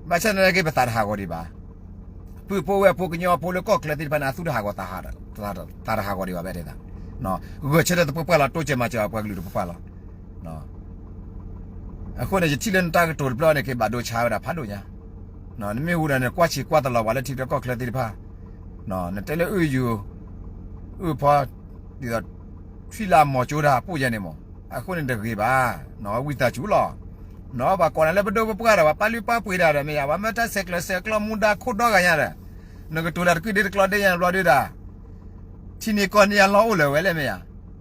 ဘၣ်ဆၣ်သနာ်က့ ပသးတဟးဂီၤဒံးဘၣ်. ပုၢ်ဖိဝဲၢ်ဖိကညီဖိလၢကီၢ်ချၢသ့ၣ်တဖၣ်န့ၣ် အသူၣ်တဟးဂီၤ သးတဟးဂီၤဒံးဘၣ် ပအဲၣ်ဒိးသး, ဂဲၤဆၢထၢၣ်တပှဲၤပှဲၤလီၤ, တိစၢၤမၤစၢၤပှၤကလုာ်တပှဲၤပှဲၤလီၤ. အဃိန့ၣ် ယထံၣ်လၢနတၢ်ကတိၤတဖျၢၣ်န့ၣ် က့ၤဘၣ်ဒိဆါဝဲဒၣ်ဖးဒိၣ်ညါ, နမ့ၢ်ဟူဒီးန့ၣ် ကွၢ်ဆံးကွၢ်တလီၤပှၤလၢထံလၢကီၢ်ချၢသ့ၣ်တဖၣ်, နတဲလၢအုၣ်ယူၤ, အုၣ်ဖီ, ဒ်သိး ထွံၣ်လၢအမီၤကၠိတၢ်ပူၣ်ယဲန့ၣ်မး, အဃိန့ၣ်တဂ့ၤဘၣ်, ဝံသးစူၤလီၤ. ပှၤကိးနၤလၢပဒိၣ်ပပှၢ်ဒီး ပှၤပာ်လုၢ်ပာ်ပှ့ၤတၢ်ဒီးမ့ၢ်ယၤ, ပှၤမၢတၢ်ဆဲးကျိးဆဲးကျိးမူဒါခိၣ်ဒီဂၤညါဒီး, နကတိၤတၢ်တကုၢ်ဒ့တကျီဒ့ညါဘျီဒုဒီး, ထံနံၤကီၢ်နံၤအလီၢ်အိၣ်လၢၤဝဲလဲၣ်မ့ၢ်ယၤ,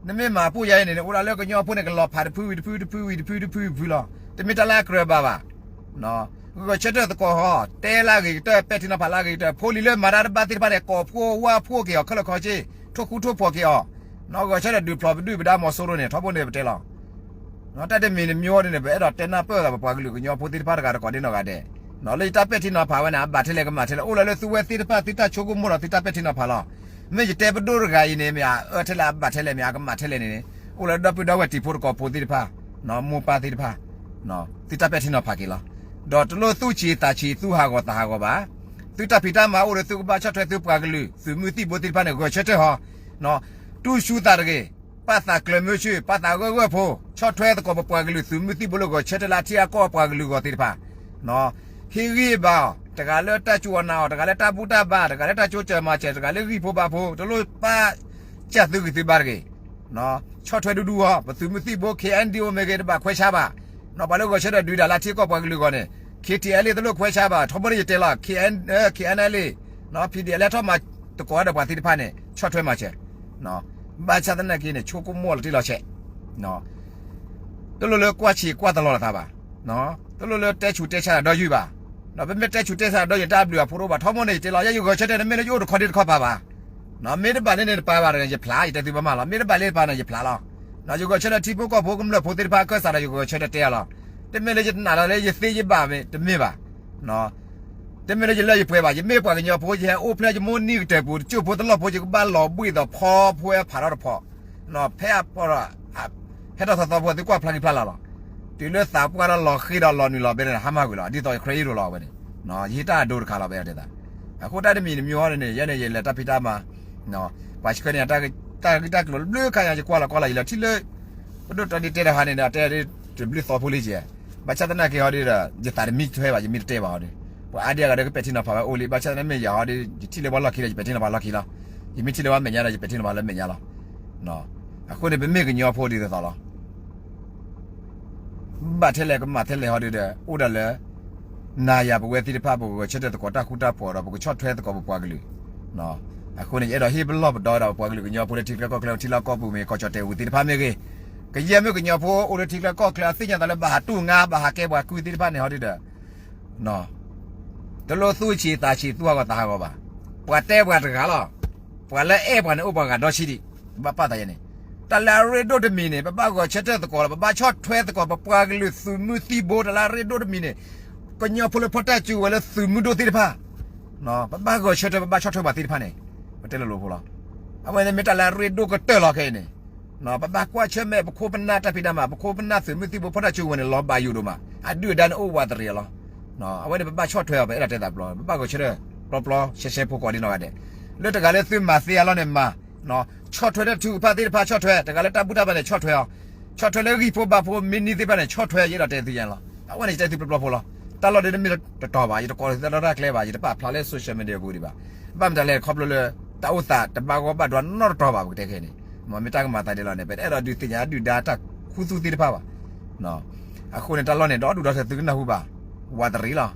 နမ့ၢ်မၤပူၣ်ယဲအံၤန့ၣ် အိၣ်ဒၣ်လၢကညီဖိန့ၣ် ကလီၤဖးတဖုဝံၤတဖုတဖုဝံၤတဖုတဖုဝံၤတဖုလီၤ. တမ့ၢ်တၢ်လၢအကြၢးဘၣ်ဘၣ်. ဂဲၤဆၢထၢၣ်သကိးဟီ, တဲလၢအဂ့ၤကတၢၢ် ပဲာ်ထံနီၤဖးလၢအဂ့ၤကတၢၢ်, ဖိလံၤလၢမၤတၢ်တဘၣ်သ့ၣ်တဖၣ်န့ၣ် ကိးဖှိၣ်ဝၢ်ဖှိၣ်က့ၤအီၤခဲလၢာ်ခဲဆ့, ထိၣ်ဃူထိၣ်ဖိးက့ၤအီၤ, ဂဲၤဆၢထၢၣ်ဒုးဖျိးပဒုၣ်ပဒါမီၤစိရိၤန့ၣ် ထီဘိန့ၣ်ပတဲလီၤ. တၢ်တမံၤတမံၤအံၤန့ၣ် ပအဲၣ်ဒိးတဲနၢ်ပၢၢ်သးပပှၤကလုာ်ကညီဖိသ့ၣ်တဖၣ်တဂၤတကိးဒ့နီၢ်ဂၤဒဲး, လၢယတၢ်ပဲာ်ထံနီၤဖးဝဲန့ၣ် အဘၣ်ထဲလဲၣ်ကမၣ်ထဲလဲၣ် အိၣ်လၢသုဝဲသ့ၣ်တဖၣ်သုတၢ်ဆိကမိၣ်ဒီးသုတၢ်ပဲာ်ထံနီၤဖးလီၤ. မ့ၢ်ယတဲပဒိၣ်တဂၤအံၤန့ၣ် မ့ၢ်အအၢထဲလဲၣ်အဘၣ်ထဲလဲၣ် မ့ၢ်အကမၣ်ထဲလဲၣ်န့ၣ်, အိၣ်လၢဒီပုၢ်ဒီဝဲၢ်တံၤဖိသကိးဖိသ့ၣ်တဖၣ်, မိၢ်ပၢ်သ့ၣ်တဖၣ်, သုတၢ်ပဲာ်ထံနီၤဖးက့ၤလီၤ. ဒီးတလိၣ်သူၣ်ဆံးသးဆံးသူၣ်ဟးဂီၤသးဟးဂီၤဘၣ်. သုတၢ်ဖံးတၢ်မၤအိၣ်ဒီးသုကဘၣ်ဆီၣ်ထွဲသုပှၤကလုာ် သုးမုၢ်သံၣ်ဘိသ့ၣ်တဖၣ်န့ၣ် ဂဲၤဆၢထၢၣ်ဟီ, တူၢ်ဆူသးတဂ့ၤ, ပာ်သးကျၢၤမုာ်ဆူၣ် ပာ်သးဂၢၢ်ဂၢၢ်ဖိ, ဆီၣ်ထွဲသကိးပပှၤကလုာ် သုးမုၢ်သံၣ်ဘိလၢဂဲၤဆၢထၢၣ်လၢအထံအကီၢ်အပှၤကလုာ်အဂီၢ်သ့ၣ်တဖၣ်, ဟ့ၣ်ဂံၢ်ဘါအီၤ, တဂၤလၢတၢ်စူၢ်အီၤနာ်အီၤ, တဂၤလၢတၢ်ဘူၣ်တၢ်ဘါ, တဂၤလၢတၢ်ကၠိစၢၤမၤစၢၤ, တဂၤလၢဂံၢ်ဖိဘါဖိ, တလိၣ်ပာ်စၢ်သုဂံၢ်သုဘါတဂ့ၤ. ဆီၣ်ထွဲဒူဒူအီၤ, ပသုးမုၢ်သံၣ်ဘိ KNDO မ့ၢ်ဂ့ၤ တဘၣ်ခွဲးဆါဘၣ်. ပှၤလၢဂဲၤဆၢထၢၣ်ဒုးတၢ်လၢအထံအကီၢ်ပှၤကလုာ်အဂီၢ်န့ၣ် KTLA တလိၣ်ခွဲးဆါဘၣ်. ထီဘိန့ၣ်ယတဲလီၤ KNLA, PDF လၢထီၣ်မၤသကိးဒီးပှၤသ့ၣ်တဖၣ်န့ၣ် ဆီၣ်ထွဲမၤစၢၤ, ဘၣ်ဆၣ်သနာ်က့န့ၣ် ဆိကမိၣ်လီၤတံၢ်လီၤဆဲး, တလိၣ်လၢကွၢ်ဆံးကွၢ်တလီၤလီၤသးဘၣ်. တလိၣ်လၢတဲဆူးတဲဆါဒီးယုၢ်ဘၣ်. ပမ့ၢ်တဲဆူးတဲဆါဒီးယုၢ် တၢ်ဘျုးအဖိတအိၣ်ဘၣ်. ထီဘိန့ၣ် ယတဲလီၤ ယဲယဂဲၤဆၢထၢၣ် တမ့ၢ်လၢယအိၣ်တခီဒ့တခီပၤဘၣ်. မ့ၢ်တဘၣ်လၢန့ၣ်တပာ်ဘၣ်တဂ့ၤ ယဖျါ ယတဲသုပမၢ်လီၤ. မ့ၢ်တဘၣ်လၢတပာ်န့ၣ် ယဖျါလီၤ. ယဂဲၤဆၢထၢၣ်ထံဖိကီၢ်ဖိကမျၢၢ်ဖိသ့ၣ်တဖၣ်အခၢၣ်စးဒီး ယဂဲၤဆၢထၢၣ်တဲအီၤလီၤ. တမ့ၢ်လၢယနာ်လီၤလၢယသ့ယဘၣ်မ့ၢ်တမ့ၢ်ဘၣ်. တမ့ၢ်လၢယလၢယပှဲၤဘၣ်. ယမ့ၢ်ပှၤကညီဖိ ယဟဲအိၣ်ဖျဲၣ်ယမိၢ်နံၤကတၢၢ်ပူၤ တစိၢ်ဖိတလီၢ်ဖိ ယကဘၣ်လီၤဘှံးဒီးဖီဖိဝဲဖးထီၣ်တဖီ, ဖဲအဖီဒီး ဟဲထီၣ်သီသီဖိ သုကွၢ်ဖျါဂံၢ်ဖျါလၤလီၤ. တုၤလၢသးပှၢ်ဒီးလီၤဃ့ဒီးလီၤနုာ်လီၤဘဲန့ၣ် ဟါမၢ်ကွံာ်လီၤ. ဒ်သိးယခရံာ်အ့ၣ်ရိၤလီၤဝဲန့ၣ်, ယဟ့ၣ်တၢ်အဒိတခါလီၤ ပအဲၣ်ဒိးတဲသး. အဃိတၢ်တမံၤတမံၤဟီန့ၣ်န့ၣ် ယဲန့ၣ် ယလဲၤတၢ်ဖံးတၢ်မၤ ပှၤဆှၢန့ၢ် တၢ်ဂ့ၢ်တၢ်ကျိၤဘျုးခါညါ ယကွၢ်လီၤကွၢ်လီၤ ယလဲၤထံၣ်လၢ ပဒိၣ်တီဒ့တဲတဟါန့ၣ်ဒီး တဲဒ်တဘျုးသီဖိလံကဲ, ဘၣ်ဆၣ်သနာ်က့ဟီဒ်ဒီး ယသးတမံထွဲဘၣ် ယမံတတဲဘၣ်ဟီဒ်, ပှၤအါဒံအါဂၤဒီးကပဲာ်ထံနီၤဖးဝဲအိၣ်လံ ဘၣ်ဆၣ်သနာ်မ့ၢ်ယၤဟီဒ် ယထံၣ်လၢပှၤလီၢ်ခံဒီး ယပဲာ်ထံနီၤဖးလီၢ်ခံလီၤ. ယမ့ၢ်ထံၣ်လၢပှၤမဲာ်ညါဒီး ယပဲာ်ထံနီၤဖးလၢမဲာ်ညါလီၤ. အဃိန့ၣ် ပမ့ၢ်ကညီဖိဒ်သိးသိးလီၤ. ဘၣ်ထဲလဲၣ်ကမၤထဲလဲၣ်ဟီဒ်ဒီး အိၣ်ဒၣ်လၢ နၤယၤပဝဲသ့ၣ်တဖၣ် ပကဂဲၤဆၢထၢၣ်သကိးတၢ်ဃူတၢ်ဖိးဒီး ပကဆီၣ်ထွဲသကိးပပှၤကလုာ်. အဃိန့ၣ် ယအဲၣ်ဒိးဟ့ၣ်ပလီၢ်ပဒီဝဲဒၣ် ပပှၤကလုာ်ကညီဖိလၢထံချၢကီၢ်ချၢ ထံလီၢ်ကီၢ်ပူၤမ့ၢ်ဂ့ၤ ကီၢ်ကၠီၣ်တဲာ်ပူၤသ့ၣ်တဖၣ်မ့ၢ်ဂ့ၤ, ကယဲၢ်မ့ၢ်ကညီဖိအိၣ်လၢထံချၢကီၢ်ချၢ အသ့ၣ်ညါသးလၢဘၣ်ဟးတူၢ်ငါ ဘၣ်ဟးကဲပှၤကုၢ်သ့ၣ်တဖၣ်န့ၣ်ဟီဒ်ဒီး တလိၣ်သူၣ်ဆံးသးဆံး သူၣ်ဟးဂီၤသးဟးဂီၤဘၣ်. ပှၤတဲပှၤတဂၤလီၤ. ပှၤလၢအဲၣ်ပှၤန့ၣ် အိၣ်ပှၤဂၤဒီဆံဒံး, ဘၣ်ပာ်သးယဲန့ၣ်, တၢ်လၢအရ့ဒိၣ်တမံၤန့ၣ် ပဘၣ်ဂဲၤဆၢထၢၣ်သကိးလီၤ. ပဘၣ်ဆီၣ်ထွဲသကိး ပပှၤကလုာ်သုးမုၢ်သံၣ်ဘိ တၢ်လၢအရ့ဒိၣ်တမံၤန့ၣ်, ကညီဖိလၢဖီၣ်တၢ်စုကဝဲၤလၢသုးမုၢ်ဒိၣ်သ့ၣ်တဖၣ် ပဘၣ်ဂဲၤဆၢထၢၣ် ပဘၣ်ဆီၣ်ထွဲပှၤသ့ၣ်တဖၣ်န့ၣ်, ပတဲလိၤလိၤဖိလီၤ. အဝဲန့ၣ်မ့ၢ်တၢ်လၢအရ့ဒိၣ်ကတၢၢ်လီၤခဲအံၤန့ၣ်, ပဘၣ်ကွၢ်ဆၢၣ်မဲာ်ပခိၣ်ပနၢ်တၢ်ဖံးတၢ်မၤ ပခိၣ်ပနၢ်သုးမုၢ်သံၣ်ဘိဖီၣ်တၢ်စုကဝဲၤန့ၣ် လီၤဘၣ်ယိၣ်ဒိၣ်မး အဒုၣ်အဒါန့ၣ်အိၣ်ဝးတရံးလီၤ. အဝဲန့ၣ် ပဘၣ်ဆီၣ်ထွဲအီၤ ပအဲၣ်ဒိးတဲသးပျီ ပဘၣ်ဂဲၤဆၢထၢၣ် ပျီပျီရှဲရှဲဖိကိးဒ်နီၢ်ဂၤဒဲး, လၢတဂၤလၢသုမၤသ့အလီၢ်န့ၣ်မၤ ဆီၣ်ထွဲလၢထုကဖၣ်သ့ၣ်တဖၣ်ဆီၣ်ထွဲ, တဂၤလၢတၢ်ဘူၣ်တၢ်ဘါန့ၣ်ဆီၣ်ထွဲအီၤ, ဆီၣ်ထွဲလၢဂံၢ်ဖိဘါဖိမ့ၢ်နံၤသ့ၣ်တဖၣ်န့ၣ် ဆီၣ်ထွဲ ယအဲၣ်ဒိးတဲသုယဲလီၤ. အဝဲန့ၣ်ယတဲသုပျီပျီဖိလီၤ. တၢ်လီၢ်ဒ်န့ၣ်မ့ၢ်တတီၤဘၣ် ယတကိးသုတၢ်လီၢ်တၢ်ကျဲဘၣ် ယတပာ်ဖျါလၢ social media ပူၤဒံးဘၣ်. ဘၣ်မတၤလဲၣ်ခီဖျိလၢ တၢ်အိၣ်သးတဘၣ်ဂီၢ်ဘၣ်ဒွးနီတတီၤဘၣ် ပကတဲခဲအံၤန့ၣ်, မ့ၢ်တၢ်ကမၤသးဒ်လဲၣ်န့ၣ် ပတအဲၣ်ဒိးဒုးသ့ၣ်ညါဒုၣ်ဒါတၢ်ခူသူၣ်သ့ၣ်တဖၣ်ဘၣ်. အဃိန့ၣ် တၢ်လီၢ်န့ၣ် ဒီဒူၣ်ဒီထၢသုကနၢ်ဟူဘၣ်, ဝးတရံးလီၤ.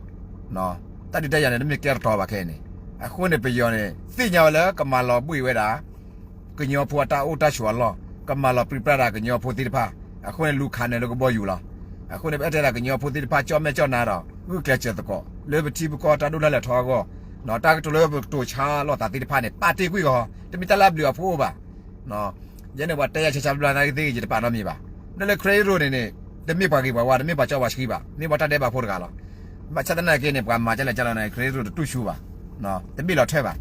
တၢ်ဒုးတၢ်ယၤန့ၣ် တမ့ၢ်ကဲတတီၤဘၣ်ခဲအံၤန့ၣ်, အဃိန့ၣ် ပယီၤန့ၣ် သ့ၣ်ညါဝဲလၢကမၤလီၤဘှံးဝဲဒၣ် ကညီဖိအတၢ်အိၣ်တၢ်ဆိးအလီၢ်, ကမၤလီၤပြံပြါဒၣ်ကညီဖိသ့ၣ်တဖၣ်, အဃိန့ၣ် လူၤခးနၢၤလၢကဘီယူၤလီၤ. အဃိန့ၣ် ပအဲၣ်တဲဒၣ်ကညီဖိသ့ၣ်တဖၣ် ကၠီၣ်မဲာ်ကၠီၣ်နါဒီး ဂုာ်ကျဲးစၢးသကိး လၢပထံပကီၢ်တၢ်ဒိၣ်တၢ်လဲာ်ထီအဂီၢ်, တၢ်ကတိၤလၢပကတိၤဆါလိာ်သးသ့ၣ်တဖၣ်န့ၣ် ပာ်တ့ၢ်ကွံာ်ကီး, တမ့ၢ်တၢ်လၢအဘျုးအဖှိၣ်အိၣ်ဘၣ်. ယဲန့ၣ် ပှၤတဲယၤဆါဆါဘျါဘျါနာ်က့သ့ၣ်ဂ့ၤ ယတပာ်နီတမံၤဘၣ်. ဒီးလၢ ခရံာ်ရိၣ်န့ၣ်န့ၣ် တမ့ၢ်ပှၤဂ့ၤပှၤဝါ တမ့ၢ်ပှၤကၠီပှၤဆှံဘၣ်, မ့ၢ်ပှၤတၢ်ဒဲးဘးဖိတဂၤလီၤ. ဘၣ်ဆၣ်သနာ်က့န့ၣ် ပှၤမၤကလဲၣ်ကလဲၣ်န့ၣ် ခရံာ်ရိၣ်တတူၢ်ဆူဘၣ်, တဘ့ၣ်လီၤထွဲဘၣ်.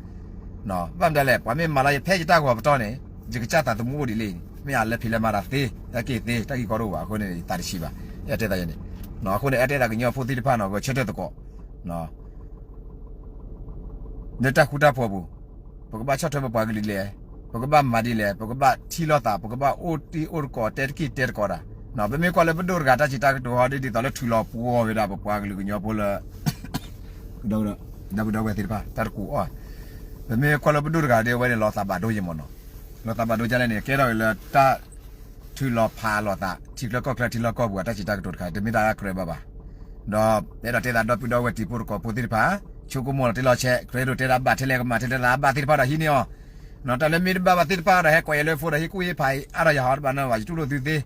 ဘၣ်မတၤလဲၣ် ပှၤမ့ၢ်မၤလီၤယဖဲယတၢ်ဂီၤပတီၢ်န့ၣ် ယကစၢ်သးသမူအိၣ်ဒ်လဲၣ်န့ၣ် မ့ၢ်အလဲၤဖံးလဲၤမၤတၢ်သ့ ဟဲက့ၤသ့ တၢ်ဂ့ၢ်ကီတအိၣ်ဘၣ်. အဃိန့ၣ် ယသးတဆံးဘၣ်. ယအဲၣ်တဲသးယဲန့ၣ်, အဃိန့ၣ် အဲၣ်တဲသးကညီဖိသ့ၣ်တဖၣ်န့ၣ် ဂဲၤဆၢထၢၣ်သကိး လၢတၢ်ဃူတၢ်ဖိးပူၤ, ပကဘၣ်ဆီၣ်ထွဲပပှၤကလုာ်ဒ်လဲၣ်, ပကဘၣ်မၤဒ်လဲၣ်, ပကဘၣ်ထံၣ်လိာ်သး, ပကဘၣ်အိၣ်တ့ၢ်အိၣ်တကိး တဲတက့ၢ်တဲတကိးတၢ်. ပမ့ၢ်ကွၢ်လၢပဒိၣ်တဂၤတၢ်စံးတၢ်ကတိၤဟီဒ်သိးလၢထုးလီၤပှီၤဝဲဒၣ်ပပှၤကလုာ်ကညီဖိလၢ ဒီပုၢ်ဒီဝဲၢ်သ့ၣ်တဖၣ် တၢ်တကူးအီၣ်, ပမ့ၢ်ကွၢ်လၢပဒိၣ်တဂၤဒီး အဝဲန့ၣ်လီၤသးဘၣ်ဒိယဲၢ်မးနီၤ. လီၤသးဘၣ်ဒိဒ်လဲၣ်န့ၣ် ကဲထီၣ်က့ၤလၢတၢ်ထုးလီၤဖးလိာ်သး ထံချၢကီၢ်ချၢထံလီၢ်ကီၢ်ပူၤအတၢ်စံးတၢ်ကတိၤတခါ တမ့ၢ်တၢ်အကြၢးဘၣ်ဘၣ်. ဒီးအဲၣ်ဒိးတဲသးဒီပုၢ်ဒီဝဲၢ်တံၤဖိသကိးဖိသ့ၣ်တဖၣ် ဆိကမိၣ်လီၤတ့ၢ်လီၤဆဲး ခရံာ်ရိၣ်တဲဒၣ်ဘၣ်ထဲလဲၣ်ကမၤထဲလဲၣ်သးဘၣ်သ့ၣ်တဖၣ်ဒီးဟံးန့ၢ်အီၤ, တၢ်လၢမ့ၢ်တဘၣ်ဘၣ်သ့ၣ်တဖၣ်ဒီး ဟဲကွဲးယၤလၢဖိဒီးဟံးကူၣ်ဟံးဖးအါထီၣ်ယၤဟီတဘၣ်နီဘၣ် ယတူၢ်လိာ်သုသ့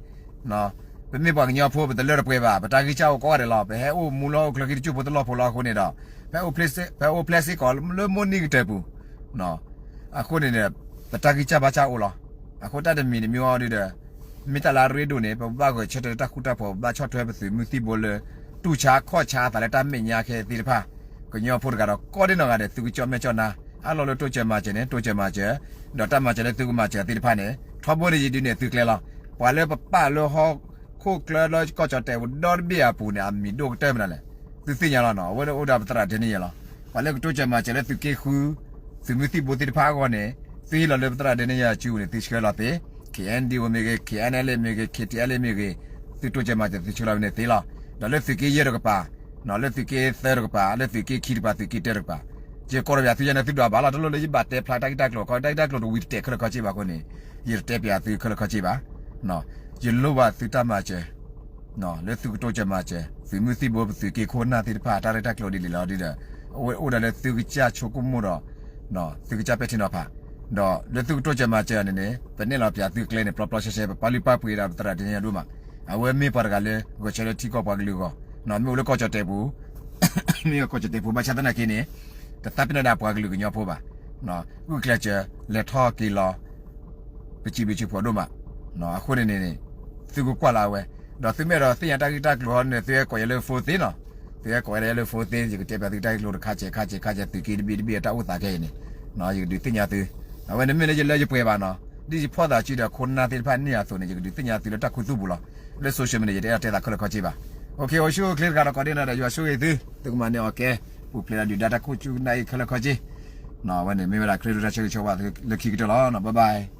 ပမ့ၢ်ပှၤကညီဖိ ပတလၢတပှဲၤဘၣ် ပတၢ်ဂံၢ်စၢ်အိၣ်ကိးဂၤဒဲးလီၤ. ပဟဲအိၣ်မူလၢဟီၣ်ခိၣ်ချၢခံတစိၢ်ဖိတလီၢ်ဖိလီၤ. အဃိန့ၣ်ဒီး ပဟဲအိၣ်ဖျဲၣ်စ့ၢ်ကီးလၢမိၢ်နံၤကတၢၢ်ပူၤ, အဃိန့ၣ်ဒီး ပတၢ်ဂံၢ်စၢ်ဘါစၢ်အိၣ်လီၤ. အဃိတၢ်တမံၤတမံၤအီၤဒ်ဒီး မ့ၢ်တၢ်လၢအရ့ဒိၣ်န့ၣ် ပဘၣ်ဂဲၤဆၢထၢၣ်လၢတၢ်ဃူတၢ်ဖိး ပဘၣ်ဆီၣ်ထွဲပသုးမုၢ်သံၣ်ဘိလၢ တူၢ်ဆါခီၣ်ဆါအသးလၢတၢ်မဲာ်ညါခဲသ့ၣ်တဖၣ်, ကညီဖိတဂၤဒီး ကိးဒ်နီၢ်ဂၤဒဲး သုကကၠီၣ်မဲာ်ကၠီၣ်နါ, အလီၢ်လၢတိစၢၤမၤစၢၤန့ၣ် တိစၢၤမၤစၢၤ, ဒီးတၢ်မၤစၢၤလၢသုကမၤစၢၤသ့ၣ်တဖၣ်န့ၣ် ထီဘိန့ၣ်ယဒုးနဲၣ်သုကျဲလီၤ. ပှၤလၢပပာ်လၢဟီၣ်ခိၣ်ချၢလၢကီၢ်ကၠီၣ်တဲာ်ပူၤဒီတဘ့ၣ်အပူၤန့ၣ် အမံၤဒိၣ်ကတၢၢ်မနုၤလဲၣ်. သုသ့ၣ်ညါလီၤနီၤ အဝဲဒၣ်အိၣ်ဒီးပသရၣ်ဒဲနံယဲၢ်လီၤ. ပှၤလၢကတိစၢၤမၤစၢၤလၢသုးက့ဃု သုးမုၢ်သံၣ်ဘိသ့ၣ်တဖၣ်အဂီၢ်န့ၣ် သုဟ့ၣ်လီၤလၢပသရၣ်ဒဲနံယဲၢ်အစုပူၤန့ၣ် သုဆှၢလီၤသ့, KNDO မ့ၢ်ဂ့ၤ KNLA မ့ၢ်ဂ့ၤ KTLA မ့ၢ်ဂ့ၤ, သုတိစၢၤမၤစၢၤသုဆှၢလီၤန့ၣ်သ့လီၤ. ဒီးလၢသုးက့ယဲၢ်တကပၤ, လၢသုးက့သၢတကပၤ လၢသုးက့ခံတကပၤ သုးက့တၢတကပၤ, ယကိးထီၣ်ပၠးသုယဲန့ၣ် သုဒွးဘၣ်လီၤ. တလိၣ်လၢယဘၣ်တဲဖျါတၢ်ဂ့ၢ်တၢ်ကျိၤခီ တၢ်ဂ့ၢ်တၢ်ကျိၤတဝံၤတတဲာ်ခဲလၢာ်ခဲဆ့ဘၣ်အဃိန့ၣ် ယတတဲပၠးသုခဲလၢာ်ခဲဆ့ဘၣ်. ယလိၣ်ဘၣ်သုတၢ်မၤစၢၤ လၢသုကတိစၢၤမၤစၢၤ သုးမုၢ်သံၣ်ဘိပသုးက့ခိၣ်နၢ်သ့ၣ်တဖၣ် တၢ်ရဲၣ်တၢ်ကျဲၤဒ်လဲၣ်လီၤဒ်ဒီး အဝဲအိၣ်ဒၣ်လၢသုကစၢ်ဆိကမိၣ်ဒီး သုကစၢ်ပဲာ်ထံနီၤဖး, ဒီးလၢသုကတိၢ်စၢၤမၤစၢၤန့ၣ်န့ၣ် ပနဲၣ်လီၤပၠးသုကျဲန့ၣ် ပျီပျီရှဲရှဲ ပပာ်လုၢ်ပာ်ပှ့ၤဒၣ်ပသရၣ်ဒၣ်ညါဒိၣ်မး, အဝဲမ့ၢ်ပှၤတဂၤလၢ ဂဲၤဆၢထၢၣ်ထံကီၢ်ပှၤကလုာ်အဂီၢ်, မ့ၢ်အိၣ်လၢကီၢ်ကၠီၣ်တဲၣ်ပူၤ, မ့ၢ်အိၣ်ကီၢ်ကၠီၣ်တဲၣ်ပူၤ ဘၣ်ဆၣ်သနာ်က့န့ၣ် တသးပ့ၤနီၣ်ဒၣ်ပှၤကလုာ်ကညီဖိဘၣ်, ဂုာ်ကျဲးစၢး လဲၤထီၣ်က့ၤလီၤ ပစံးဘျုးစံးဖှိၣ်ဒိၣ်မး, အဃိန့ၣ်န့ၣ် သုကကွၢ်လၢအဝဲ, ဒီးသုမ့ၢ်အဲၣ်ဒိးသ့ၣ်ညါတၢ်ဂ့ၢ်တၢ်ကျိၤဟီန့ၣ် သုဟဲကိးယၤလၢ phone သ့နီၤ, သုဟဲကိးယၤလၢ phone သ့ ယကတဲပၠးသုတၢ်ဂ့ၢ်ကျိၤတခါဆဲးခါဆဲးခါဆဲး သုးက့တဘ့ၣ်တဘ့ၣ်အတၢ်အိၣ်သးခဲအံၤန့ၣ်, ယကဒုးသ့ၣ်ညါသု, အဝဲန့ၣ်မ့ၢ်လၢယလၢယပှဲၤဘၣ်နီၤ, ဒ်ယဖီၣ်သးစုဒီးခိၣ်နၢ်သ့ၣ်တဖၣ်န့ၣ်အသိးန့ၣ် ယကဒုးသ့ၣ်ညါသုလၢတၢ်ခူသူၣ်ပူၤလီၤ, လၢ social media ယတအဲၣ်ဒိးတဲသးခဲလၢာ်ခဲဆ့ဘၣ်, အိၣ်ဆူၣ်အိၣ်ချ့တဂၤဒီးကိးဒ့နီၤဒီး ယွၤဆိၣ်ဂ့ၤသု, သုကမၤန့ၢ်အီၤကဲ, ပူၤဖျဲးဒီးဒုၣ်ဒါတၢ်ခိၣ်ဆူၣ်နၢ်အံၤခဲလၢာ်ခဲဆ့, အဝဲန့ၣ်မ့ၢ်ဝဲဒၣ်ခရံာ်ဖိတၢ်ဆၢဂ့ၤဆၢဝါလၢခံကတၢၢ်လီၤ, bye bye.